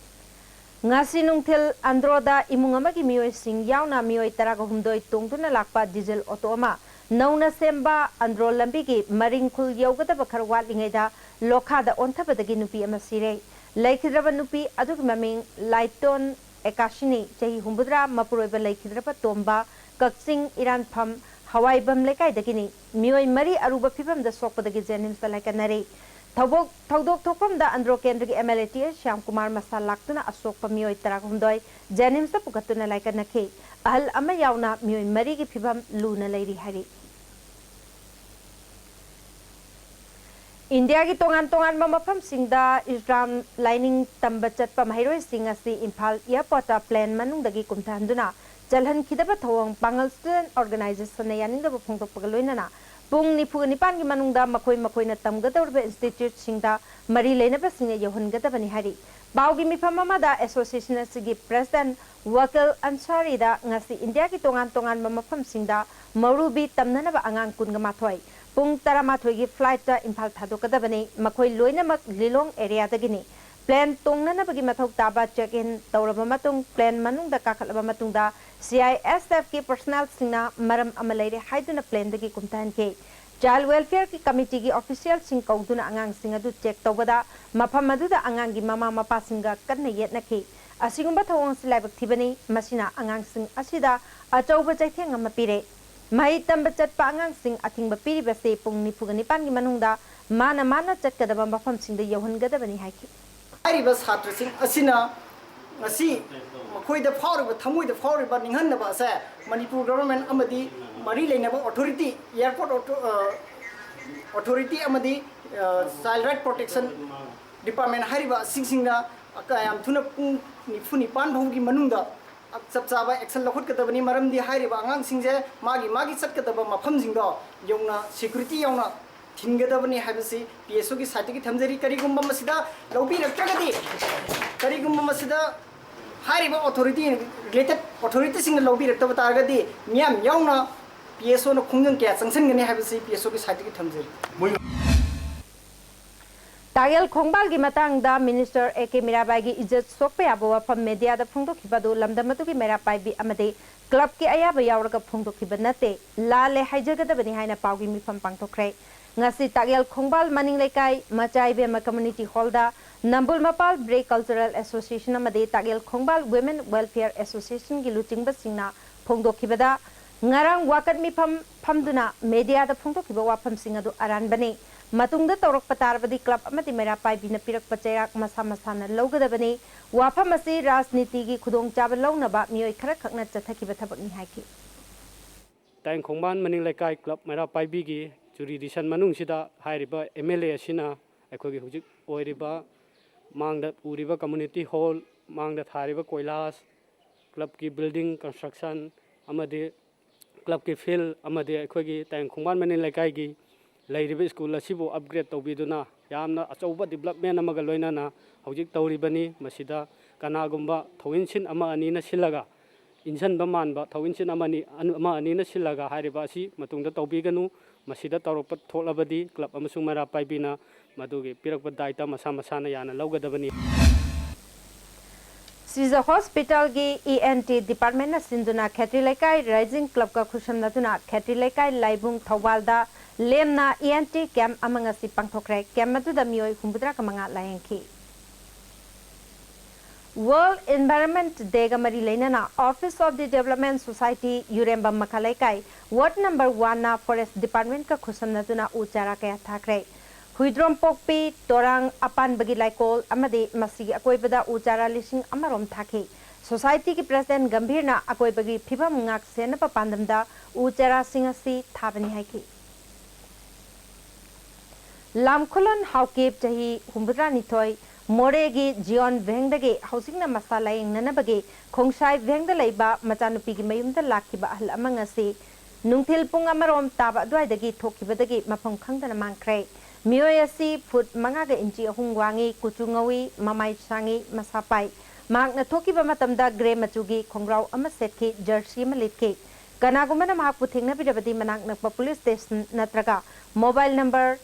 ꯉꯁꯤ ꯅꯨꯡꯊꯤꯜ ꯑꯟꯗ꯭ꯔꯣꯗ ꯏꯃꯨꯡ ꯑꯃꯒꯤ ꯃꯤꯑꯣꯏꯁꯤꯡ ꯌꯥꯎꯅ ꯃꯤꯑꯣꯏ ꯇꯔꯥꯒ ꯍꯨꯝꯗꯣꯏ ꯇꯣꯡꯗꯨꯅ ꯂꯥꯛꯄ diesel auto ꯑꯃ ꯅꯧꯅ ꯁꯦꯝꯕ ꯑꯟꯗ꯭ꯔꯣ ꯂꯝꯕꯤꯒꯤ ꯃꯔꯤꯡꯈꯨꯜ ꯌꯧꯒꯗꯕ ꯈꯔ ꯋꯥꯠꯂꯤꯉꯩꯗ ꯂꯣꯈꯥꯗ ꯑꯣꯟꯊꯕꯗꯒꯤ ꯅꯨꯄꯤ ꯑꯃ ꯁꯤꯔꯦ꯫ ꯂꯩꯈꯤꯗ꯭ꯔꯕ ꯅꯨꯄꯤ ꯑꯗꯨꯒꯤ ꯃꯃꯤꯡ ꯂꯥꯏꯇꯣꯟ ꯑꯦꯀꯥꯁꯤꯅꯤ, ꯆꯍꯤ ꯍꯨꯝꯐꯨꯇꯔꯥ, ꯃꯄꯨꯔꯣꯏꯕ ꯂꯩꯈꯤꯗ꯭ꯔꯕ ꯇꯣꯝꯕ ꯀꯛꯆꯤꯡ ꯏꯔꯥꯟꯐꯝ ꯍꯋꯥꯏꯕꯝ ꯂꯩꯀꯥꯏꯗꯒꯤꯅꯤ꯫ ꯃꯤꯑꯣꯏ ꯃꯔꯤ ꯑꯔꯨꯕ ꯐꯤꯕꯝꯗ ꯁꯣꯛꯄꯗꯒꯤ ꯖꯦꯅꯤꯝꯁꯇ ꯂꯥꯏꯀꯠꯅꯔꯤ꯫ ꯊꯧꯗꯣꯛ ꯊꯧꯗꯣꯛ ꯊꯣꯛꯐꯝꯗ ꯑꯟꯗ꯭ꯔꯣ ꯀꯦꯟꯗ꯭ꯔꯒꯤ MLA ꯇꯤ ꯑꯦꯁ ꯁ꯭ꯌꯥꯝꯀꯨꯃꯥꯔ ꯃꯁꯥ ꯂꯥꯛꯇꯨꯅ ꯑꯁꯣꯛꯄ ꯃꯤꯑꯣꯏ ꯇꯔꯥꯍꯨꯝꯗꯣꯏ ꯖꯦꯅꯤꯝꯁꯇ ꯄꯨꯈꯠꯇꯨꯅ ꯂꯥꯏꯀꯠꯅꯈꯤ꯫ ꯑꯍꯜ ꯑꯃ ꯌꯥꯎꯅ ꯃꯤꯑꯣꯏ ꯃꯔꯤꯒꯤ ꯐꯤꯕꯝ ꯂꯨꯅ ꯂꯩꯔꯤ ꯍꯥꯏꯔꯤ꯫ ꯏꯟꯗꯤꯌꯥꯒꯤ ꯇꯣꯉꯥꯟ ꯇꯣꯉꯥꯟꯕ ꯃꯐꯝꯁꯤꯡꯗ ꯏꯁꯂꯥꯝ ꯂꯥꯏꯅꯤꯡ ꯇꯝꯕ ꯆꯠꯄ ꯃꯍꯩꯔꯣꯏꯁꯤꯡ ꯑꯁꯤ ꯏꯝꯐꯥꯜ ꯑꯦꯌꯔꯄꯣꯔꯠꯇ ꯄ꯭ꯂꯦꯟ ꯃꯅꯨꯡꯗꯒꯤ ꯀꯨꯝꯊꯍꯟꯗꯨꯅ ꯆꯜꯍꯟꯈꯤꯗꯕ ꯊꯧꯑꯣꯡ ꯄꯥꯡꯒꯜ ꯁ꯭ꯇꯨꯗꯦꯟꯠ ꯑꯣꯔꯒꯅꯥꯏꯖꯦꯁꯟꯅ ꯌꯥꯅꯤꯡꯗꯕ ꯐꯣꯡꯗꯣꯛꯄꯒ ꯂꯣꯏꯅꯅ ꯄꯨꯡ ꯅꯤꯐꯨꯒ ꯅꯤꯄꯥꯟꯒꯤ ꯃꯅꯨꯡꯗ ꯃꯈꯣꯏ ꯃꯈꯣꯏꯅ ꯇꯝꯒꯗꯧꯔꯤꯕ ꯏꯟꯁꯇꯤꯇ꯭ꯌꯨꯠꯁꯤꯡꯗ ꯃꯔꯤ ꯂꯩꯅꯕꯁꯤꯡꯅ ꯌꯧꯍꯟꯒꯗꯕꯅꯤ ꯍꯥꯏꯔꯤ꯫ ꯄꯥꯎꯒꯤ ꯃꯤꯐꯝ ꯑꯃꯗ ꯑꯦꯁꯣꯁꯤꯌꯦꯁꯟ ꯑꯁꯤꯒꯤ ꯄ꯭ꯔꯦꯁꯤꯗꯦꯟꯠ ꯋꯀꯤꯜ ꯑꯟꯁꯥꯔꯤꯗ ꯉꯁꯤ ꯏꯟꯗꯤꯌꯥꯒꯤ ꯇꯣꯉꯥꯟ ꯇꯣꯉꯥꯟꯕ ꯃꯐꯝꯁꯤꯡꯗ ꯃꯧꯔꯨꯕꯤ ꯇꯝꯅꯅꯕ ꯑꯉꯥꯡ ꯀꯨꯟꯒ ꯃꯥꯊꯣꯏ ꯄꯨꯡ ꯇꯔꯥꯃꯥꯊꯣꯏꯒꯤ ꯐ꯭ꯂꯥꯏꯠꯇ ꯏꯝꯐꯥꯜ ꯊꯥꯗꯣꯛꯀꯗꯕꯅꯤ꯫ ꯃꯈꯣꯏ ꯂꯣꯏꯅꯃꯛ ꯂꯤꯂꯣꯡ ꯑꯦꯔꯤꯌꯥꯗꯒꯤꯅꯤ꯫ ꯄ꯭ꯂꯦꯟ ꯇꯣꯡꯅꯅꯕꯒꯤ ꯃꯊꯧ ꯇꯥꯕ ꯆꯦꯛ ꯏꯟ ꯇꯧꯔꯕ ꯃꯇꯨꯡ, ꯄ꯭ꯂꯦꯟ ꯃꯅꯨꯡꯗ ꯀꯥꯈꯠꯂꯕ ꯃꯇꯨꯡꯗ, ꯁꯤ-ꯑꯥꯏ-ꯑꯦꯁ-ꯑꯦꯐꯀꯤ ꯄꯔꯁꯣꯅꯦꯜꯁꯤꯡꯅ ꯃꯔꯝ ꯑꯃ ꯂꯩꯔꯦ ꯍꯥꯏꯗꯨꯅ ꯄ꯭ꯂꯦꯟꯗꯒꯤ ꯀꯨꯝꯊꯍꯟꯈꯤ꯫ ꯆꯥꯏꯜꯗ ꯋꯦꯜꯐꯤꯌꯔꯒꯤ ꯀꯃꯤꯇꯤꯒꯤ ꯑꯣꯐꯤꯁꯤꯌꯦꯜꯁꯤꯡ ꯀꯧꯗꯨꯅ ꯑꯉꯥꯡꯁꯤꯡ ꯑꯗꯨ ꯆꯦꯛ ꯇꯧꯕꯗ, ꯃꯐꯝ ꯑꯗꯨꯗ ꯑꯉꯥꯡꯒꯤ ꯃꯃꯥ ꯃꯄꯥꯁꯤꯡꯒ ꯀꯟꯅ ꯌꯦꯠꯅꯈꯤ꯫ ꯑꯁꯤꯒꯨꯝꯕ ꯊꯧꯑꯣꯡ ꯑꯁꯤ ꯂꯥꯏꯕꯛ ꯊꯤꯕꯅꯤ꯫ ꯃꯁꯤꯅ ꯑꯉꯥꯡꯁꯤꯡ ꯑꯁꯤꯗ ꯑꯆꯧꯕ ꯆꯩꯊꯦꯡ ꯑꯃ ꯄꯤꯔꯦ꯫ ꯃꯍꯩ ꯇꯝꯕ ꯆꯠꯄ ꯑꯉꯥꯡꯁꯤꯡ ꯑꯊꯤꯡꯕ ꯄꯤꯔꯤꯕꯁꯤ ꯄꯨꯡ ꯅꯤꯐꯨꯒ ꯅꯤꯄꯥꯟꯒꯤ ꯃꯅꯨꯡꯗ ꯃꯥꯅ ꯃꯥꯅ ꯆꯠꯀꯗꯕ ꯃꯐꯝꯁꯤꯡꯗ ꯌꯧꯍꯟꯒꯗꯕꯅꯤ ꯍꯥꯏꯈꯤ꯫ ꯍꯥꯏꯔꯤꯕ ꯁꯥꯇ꯭ꯔꯁꯤꯡ ꯑꯁꯤꯅ ꯉꯁꯤ ꯃꯈꯣꯏꯗ ꯐꯥꯎꯔꯤꯕ, ꯊꯃꯣꯏꯗ ꯐꯥꯎꯔꯤꯕ ꯅꯤꯡꯍꯟꯅꯕ ꯑꯁꯦ ꯃꯅꯤꯄꯨꯔ ꯒꯚꯔꯟꯃꯦꯟꯠ ꯑꯃꯗꯤ ꯃꯔꯤ ꯂꯩꯅꯕ ꯑꯣꯊꯣꯔꯤꯇꯤ, ꯑꯦꯌꯔꯄꯣꯔꯠ ꯑꯣꯊꯣ-, ꯑ, ꯑꯣꯊꯣꯔꯤꯇꯤ ꯑꯃꯗꯤ, ꯑ, ꯆꯥꯏꯜꯗ ꯔꯥꯏꯠ ꯄ꯭ꯔꯣꯇꯦꯛꯁꯟ ꯗꯤꯄꯥꯔꯠꯃꯦꯟꯠ ꯍꯥꯏꯔꯤꯕ ꯑꯁꯤꯁꯤꯡꯅ ꯀꯌꯥꯝ ꯊꯨꯅ ꯄꯨꯡ ꯅꯤꯐꯨ ꯅꯤꯄꯥꯟ ꯐꯥꯎꯒꯤ ꯃꯅꯨꯡꯗ ꯆꯞ ꯆꯥꯕ ꯑꯦꯛꯁꯟ ꯂꯧꯈꯠꯀꯗꯕꯅꯤ꯫ ꯃꯔꯝꯗꯤ ꯍꯥꯏꯔꯤꯕ ꯑꯉꯥꯡꯁꯤꯡꯁꯦ ꯃꯥꯒꯤ ꯃꯥꯒꯤ ꯆꯠꯀꯗꯕ ꯃꯐꯝꯁꯤꯡꯗꯣ ꯌꯧꯅ ꯁꯦꯀ꯭ꯌꯨꯔꯤꯇꯤ ꯌꯥꯎꯅ ꯊꯤꯟꯒꯗꯕꯅꯤ ꯍꯥꯏꯕꯁꯤ ꯄꯤ ꯑꯦꯁ ꯑꯣꯒꯤ ꯁꯥꯏꯠꯇꯒꯤ ꯊꯝꯖꯔꯤ꯫ ꯀꯔꯤꯒꯨꯝꯕ ꯃꯁꯤꯗ ꯂꯧꯕꯤꯔꯛꯇ꯭ꯔꯒꯗꯤ, ꯀꯔꯤꯒꯨꯝꯕ ꯃꯁꯤꯗ ꯍꯥꯏꯔꯤꯕ ꯑꯣꯊꯣꯔꯤꯇꯤ, ꯔꯤꯂꯦꯇꯦꯠ ꯑꯣꯊꯣꯔꯤꯇꯤꯁꯤꯡꯅ ꯂꯧꯕꯤꯔꯛꯇꯕ ꯇꯥꯔꯒꯗꯤ ꯃꯤꯌꯥꯝ ꯌꯥꯎꯅ ꯄꯤ ꯑꯦꯁ ꯑꯣꯅ ꯈꯣꯡꯖꯪ ꯀꯌꯥ ꯆꯪꯁꯤꯟꯒꯅꯤ ꯍꯥꯏꯕꯁꯤ ꯄꯤ ꯑꯦꯁ ꯑꯣꯒꯤ ꯁꯥꯏꯠꯇꯒꯤ ꯊꯝꯖꯔꯤ꯫ ꯇꯥꯛꯌꯦꯜ ꯈꯣꯡꯕꯥꯜꯒꯤ ꯃꯇꯥꯡꯗ ꯃꯤꯅꯤꯁꯇꯔ ꯑꯦ ꯀꯦ ꯃꯤꯔꯥꯕꯥꯏꯒꯤ ꯏꯖꯠ ꯁꯣꯛꯄ ꯌꯥꯕ ꯋꯥꯐꯝ ꯃꯦꯗꯤꯌꯥꯗ ꯐꯣꯡꯗꯣꯛꯈꯤꯕ ꯑꯗꯨ ꯂꯝꯗꯝ ꯑꯗꯨꯒꯤ ꯃꯩꯔꯥ ꯄꯥꯏꯕꯤ ꯑꯃꯗꯤ ꯀ꯭ꯂꯕꯀꯤ ꯑꯌꯥꯕ ꯌꯥꯎꯔꯒ ꯐꯣꯡꯗꯣꯛꯈꯤꯕ ꯅꯠꯇꯦ, ꯂꯥꯜꯂꯦ ꯍꯥꯏꯖꯒꯗꯕꯅꯤ ꯍꯥꯏꯅ ꯄꯥꯎꯒꯤ ꯃꯤꯐꯝ ꯄꯥꯡꯊꯣꯛꯈ꯭ꯔꯦ꯫ ꯉꯁꯤ ꯇꯥꯛꯌꯦꯜ ꯈꯣꯡꯕꯥꯜ ꯃꯅꯤꯡ ꯂꯩꯀꯥꯏ ꯃꯆꯥ ꯏꯕꯦꯝꯃ ꯀꯝꯃ꯭ꯌꯨꯅꯤꯇꯤ ꯍꯣꯜꯗ ꯅꯝꯕꯨꯜ ꯃꯄꯥꯜ ꯕ꯭ꯔꯦ ꯀꯜꯆꯔꯦꯜ ꯑꯦꯁꯣꯁꯤꯌꯦꯁꯟ ꯑꯃꯗꯤ ꯇꯥꯛꯌꯦꯜ ꯈꯣꯡꯕꯥꯜ ꯋꯤꯃꯦꯟ ꯋꯦꯜꯐꯤꯌꯔ ꯑꯦꯁꯣꯁꯤꯌꯦꯁꯟꯒꯤ ꯂꯨꯆꯤꯡꯕꯁꯤꯡꯅ ꯐꯣꯡꯗꯣꯛꯈꯤꯕꯗ, ꯉꯔꯥꯡ ꯋꯥꯀꯠ ꯃꯤꯐꯝ ꯐꯝꯗꯨꯅ ꯃꯦꯗꯤꯌꯥꯗ ꯐꯣꯡꯗꯣꯛꯈꯤꯕ ꯋꯥꯐꯝꯁꯤꯡ ꯑꯗꯨ ꯑꯔꯥꯟꯕꯅꯤ꯫ ꯃꯇꯨꯡꯗ ꯇꯧꯔꯛꯄ ꯇꯥꯔꯕꯗꯤ ꯀ꯭ꯂꯕ ꯑꯃꯗꯤ ꯃꯩꯔꯥ ꯄꯥꯏꯕꯤꯅ ꯄꯤꯔꯛꯄ ꯆꯩꯔꯥꯛ ꯃꯁꯥ ꯃꯁꯥꯅ ꯂꯧꯒꯗꯕꯅꯤ꯫ ꯋꯥꯐꯝ ꯑꯁꯤ ꯔꯥꯖꯅꯤꯇꯤꯒꯤ ꯈꯨꯗꯣꯡꯆꯥꯕ ꯂꯧꯅꯕ ꯃꯤꯑꯣꯏ ꯈꯔꯈꯛꯅ ꯆꯠꯊꯈꯤꯕ ꯊꯕꯛꯅꯤ ꯍꯥꯏꯈꯤ꯫ ꯇꯥꯏꯌꯦꯜ ꯈꯣꯡꯕꯥꯜ ꯃꯅꯤꯡ ꯂꯩꯀꯥꯏ ꯀ꯭ꯂꯕ ꯃꯩꯔꯥ ꯄꯥꯏꯕꯤꯒꯤ ꯖꯨꯔꯤꯗꯤꯁꯟ ꯃꯅꯨꯡꯁꯤꯗ ꯍꯥꯏꯔꯤꯕ ꯑꯦꯝ ꯑꯦꯜ ꯑꯦ ꯑꯁꯤꯅ ꯑꯩꯈꯣꯏꯒꯤ ꯍꯧꯖꯤꯛ ꯑꯣꯏꯔꯤꯕ, ꯃꯥꯡꯗ ꯎꯔꯤꯕ ꯀꯝꯃ꯭ꯌꯨꯅꯤꯇꯤ ꯍꯣꯜ, ꯃꯥꯡꯗ ꯊꯥꯔꯤꯕ ꯀꯣꯏꯂꯥꯁ, ꯀ꯭ꯂꯕꯀꯤ ꯕꯤꯜꯗꯤꯡ ꯀꯟꯁꯇ꯭ꯔꯛꯁꯟ ꯑꯃꯗꯤ ꯀ꯭ꯂꯕꯀꯤ ꯐꯤꯜꯗ ꯑꯃꯗꯤ ꯑꯩꯈꯣꯏꯒꯤ ꯇꯥꯏꯌꯦꯜ ꯈꯣꯡꯕꯥꯜ ꯃꯅꯤꯡ ꯂꯩꯀꯥꯏꯒꯤ ꯂꯩꯔꯤꯕ ꯁ꯭ꯀꯨꯜ ꯑꯁꯤꯕꯨ ꯑꯞꯒ꯭ꯔꯦꯗ ꯇꯧꯕꯤꯗꯨꯅ ꯌꯥꯝꯅ ꯑꯆꯧꯕ ꯗꯤꯕ꯭ꯂꯞꯃꯦꯟ ꯑꯃꯒ ꯂꯣꯏꯅꯅ ꯍꯧꯖꯤꯛ ꯇꯧꯔꯤꯕꯅꯤ꯫ ꯃꯁꯤꯗ ꯀꯅꯥꯒꯨꯝꯕ ꯊꯧꯏꯟꯁꯤꯟ ꯑꯃ ꯑꯅꯤꯅ ꯁꯤꯜꯂꯒ, ꯏꯟꯁꯤꯟꯕ ꯃꯥꯟꯕ ꯊꯧꯏꯟꯁꯤꯟ ꯑꯃꯅꯤ, ꯑꯃ ꯑꯅꯤꯅ ꯁꯤꯜꯂꯒ ꯍꯥꯏꯔꯤꯕ ꯑꯁꯤ ꯃꯇꯨꯡꯗ ꯇꯧꯕꯤꯒꯅꯨ꯫ ꯃꯁꯤꯗ ꯇꯧꯔꯛꯄ ꯊꯣꯛꯂꯕꯗꯤ ꯀ꯭ꯂꯕ ꯑꯃꯁꯨꯡ ꯃꯩꯔꯥ ꯄꯥꯏꯕꯤꯅ ꯃꯗꯨꯒꯤ ꯄꯤꯔꯛꯄ ꯗꯥꯏꯇ ꯃꯁꯥ ꯃꯁꯥꯅ ꯌꯥꯅ ꯂꯧꯒꯗꯕꯅꯤ꯫ ꯁꯤꯖ ꯍꯣꯁꯄꯤꯇꯥꯜꯒꯤ ꯏ ꯑꯦꯟ ꯇꯤ ꯗꯤꯄꯥꯔꯠꯃꯦꯟꯅ ꯁꯤꯟꯗꯨꯅ ꯈꯦꯇ꯭ꯔꯤ ꯂꯩꯀꯥꯏ ꯔꯥꯏꯖꯤꯡ ꯀ꯭ꯂꯕꯀ ꯈꯨꯠꯁꯝꯅꯗꯨꯅ ꯈꯦꯇ꯭ꯔꯤ ꯂꯩꯀꯥꯏ ꯂꯥꯏꯕꯨꯡ ꯊꯧꯕꯥꯜꯗ ꯂꯦꯝꯅ ꯏ ꯑꯦꯟ ꯇꯤ ꯀꯦꯝꯞ ꯑꯃ ꯉꯁꯤ ꯄꯥꯡꯊꯣꯛꯈ꯭ꯔꯦ꯫ ꯀꯦꯝꯞ ꯑꯗꯨꯗ ꯃꯤꯑꯣꯏ ꯍꯨꯝꯐꯨꯇꯔꯥꯒ ꯃꯉꯥ ꯂꯥꯌꯦꯡꯈꯤ꯫ ꯋꯥꯔꯜꯗ ꯏꯟꯚꯥꯏꯔꯟꯃꯦꯟꯠ ꯗꯦꯒ ꯃꯔꯤ ꯂꯩꯅꯅ Office of the Development Society ꯌꯨꯔꯦꯝꯕꯝ ꯃꯈꯥ ꯂꯩꯀꯥꯏ ꯋꯥꯔꯗ ꯅꯝꯕꯔ ꯋꯥꯟꯅ ꯐꯣꯔꯦꯁ ꯗꯤꯄꯥꯔꯠꯃꯦꯟꯠꯀ ꯈꯨꯠꯁꯝꯅꯗꯨꯅ ꯎ ꯆꯥꯔꯥ ꯀꯌꯥ ꯊꯥꯈ꯭ꯔꯦ꯫ ꯍꯨꯏꯗ꯭ꯔꯣꯝꯄꯣꯛꯄꯤ ꯇꯣꯔꯥꯡ ꯑꯄꯥꯟꯕꯒꯤ ꯂꯥꯏꯀꯣꯜ ꯑꯃꯗꯤ ꯃꯁꯤꯒꯤ ꯑꯀꯣꯏꯕꯗ ꯎ ꯆꯥꯔꯥ ꯂꯤꯁꯤꯡ ꯑꯃꯔꯣꯝ ꯊꯥꯈꯤ꯫ ꯁꯣꯁꯥꯏꯇꯤꯒꯤ ꯄ꯭ꯔꯁꯤꯗꯦꯟꯠ ꯒꯝꯚꯤꯔꯅ ꯑꯀꯣꯏꯕꯒꯤ ꯐꯤꯕꯝ ꯉꯥꯛ ꯁꯦꯟꯅꯕ ꯄꯥꯟꯗꯝꯗ ꯎ ꯆꯥꯔꯥꯁꯤꯡ ꯑꯁꯤ ꯊꯥꯕꯅꯤ ꯍꯥꯏꯈꯤ꯫ ꯂꯥꯝꯈꯨꯂꯟ ꯍꯥꯎꯀꯤꯞ, ꯆꯍꯤ ꯍꯨꯝꯐꯨꯇꯔꯥꯅꯤꯊꯣꯏ, ꯃꯣꯔꯦꯒꯤ ꯖꯤꯌꯣꯟ ꯚꯦꯡꯗꯒꯤ ꯍꯧꯖꯤꯛꯅ ꯃꯁꯥ ꯂꯥꯌꯦꯡꯅꯅꯕꯒꯤ ꯈꯣꯡꯁꯥꯏ ꯚꯦꯡꯗ ꯂꯩꯕ ꯃꯆꯥꯅꯨꯄꯤꯒꯤ ꯃꯌꯨꯝꯗ ꯂꯥꯛꯈꯤꯕ ꯑꯍꯜ ꯑꯃ ꯉꯁꯤ ꯅꯨꯡꯊꯤꯜ ꯄꯨꯡ ꯑꯃꯔꯣꯝ ꯇꯥꯕ ꯑꯗꯨꯋꯥꯏꯗꯒꯤ ꯊꯣꯛꯈꯤꯕꯗꯒꯤ ꯃꯐꯝ ꯈꯪꯗꯅ ꯃꯥꯡꯈ꯭ꯔꯦ꯫ ꯃꯤꯑꯣꯏ ꯑꯁꯤ ꯐꯨꯠ ꯃꯉꯥꯒ ꯏꯟꯆꯤ ꯑꯍꯨꯝ ꯋꯥꯡꯉꯤ, ꯀꯨꯆꯨ ꯉꯧꯏ, ꯃꯃꯥꯏ ꯁꯥꯡꯉꯤ, ꯃꯁꯥ ꯄꯥꯏ꯫ ꯃꯍꯥꯛꯅ ꯊꯣꯛꯈꯤꯕ ꯃꯇꯝꯗ ꯒ꯭ꯔꯦ ꯃꯆꯨꯒꯤ ꯈꯣꯡꯒ꯭ꯔꯥꯎ ꯑꯃ ꯁꯦꯠꯈꯤ, ꯖꯔꯁꯤ ꯑꯃ ꯂꯤꯠꯈꯤ꯫ ꯀꯅꯥꯒꯨꯝꯕꯅ ꯃꯍꯥꯛꯄꯨ ꯊꯦꯡꯅꯕꯤꯔꯕꯗꯤ ꯃꯅꯥꯛ ꯅꯛꯄ ꯄꯨꯂꯤꯁ ꯁ꯭ꯇꯦꯁꯟ ꯅꯠꯇ꯭ꯔꯒ mobile number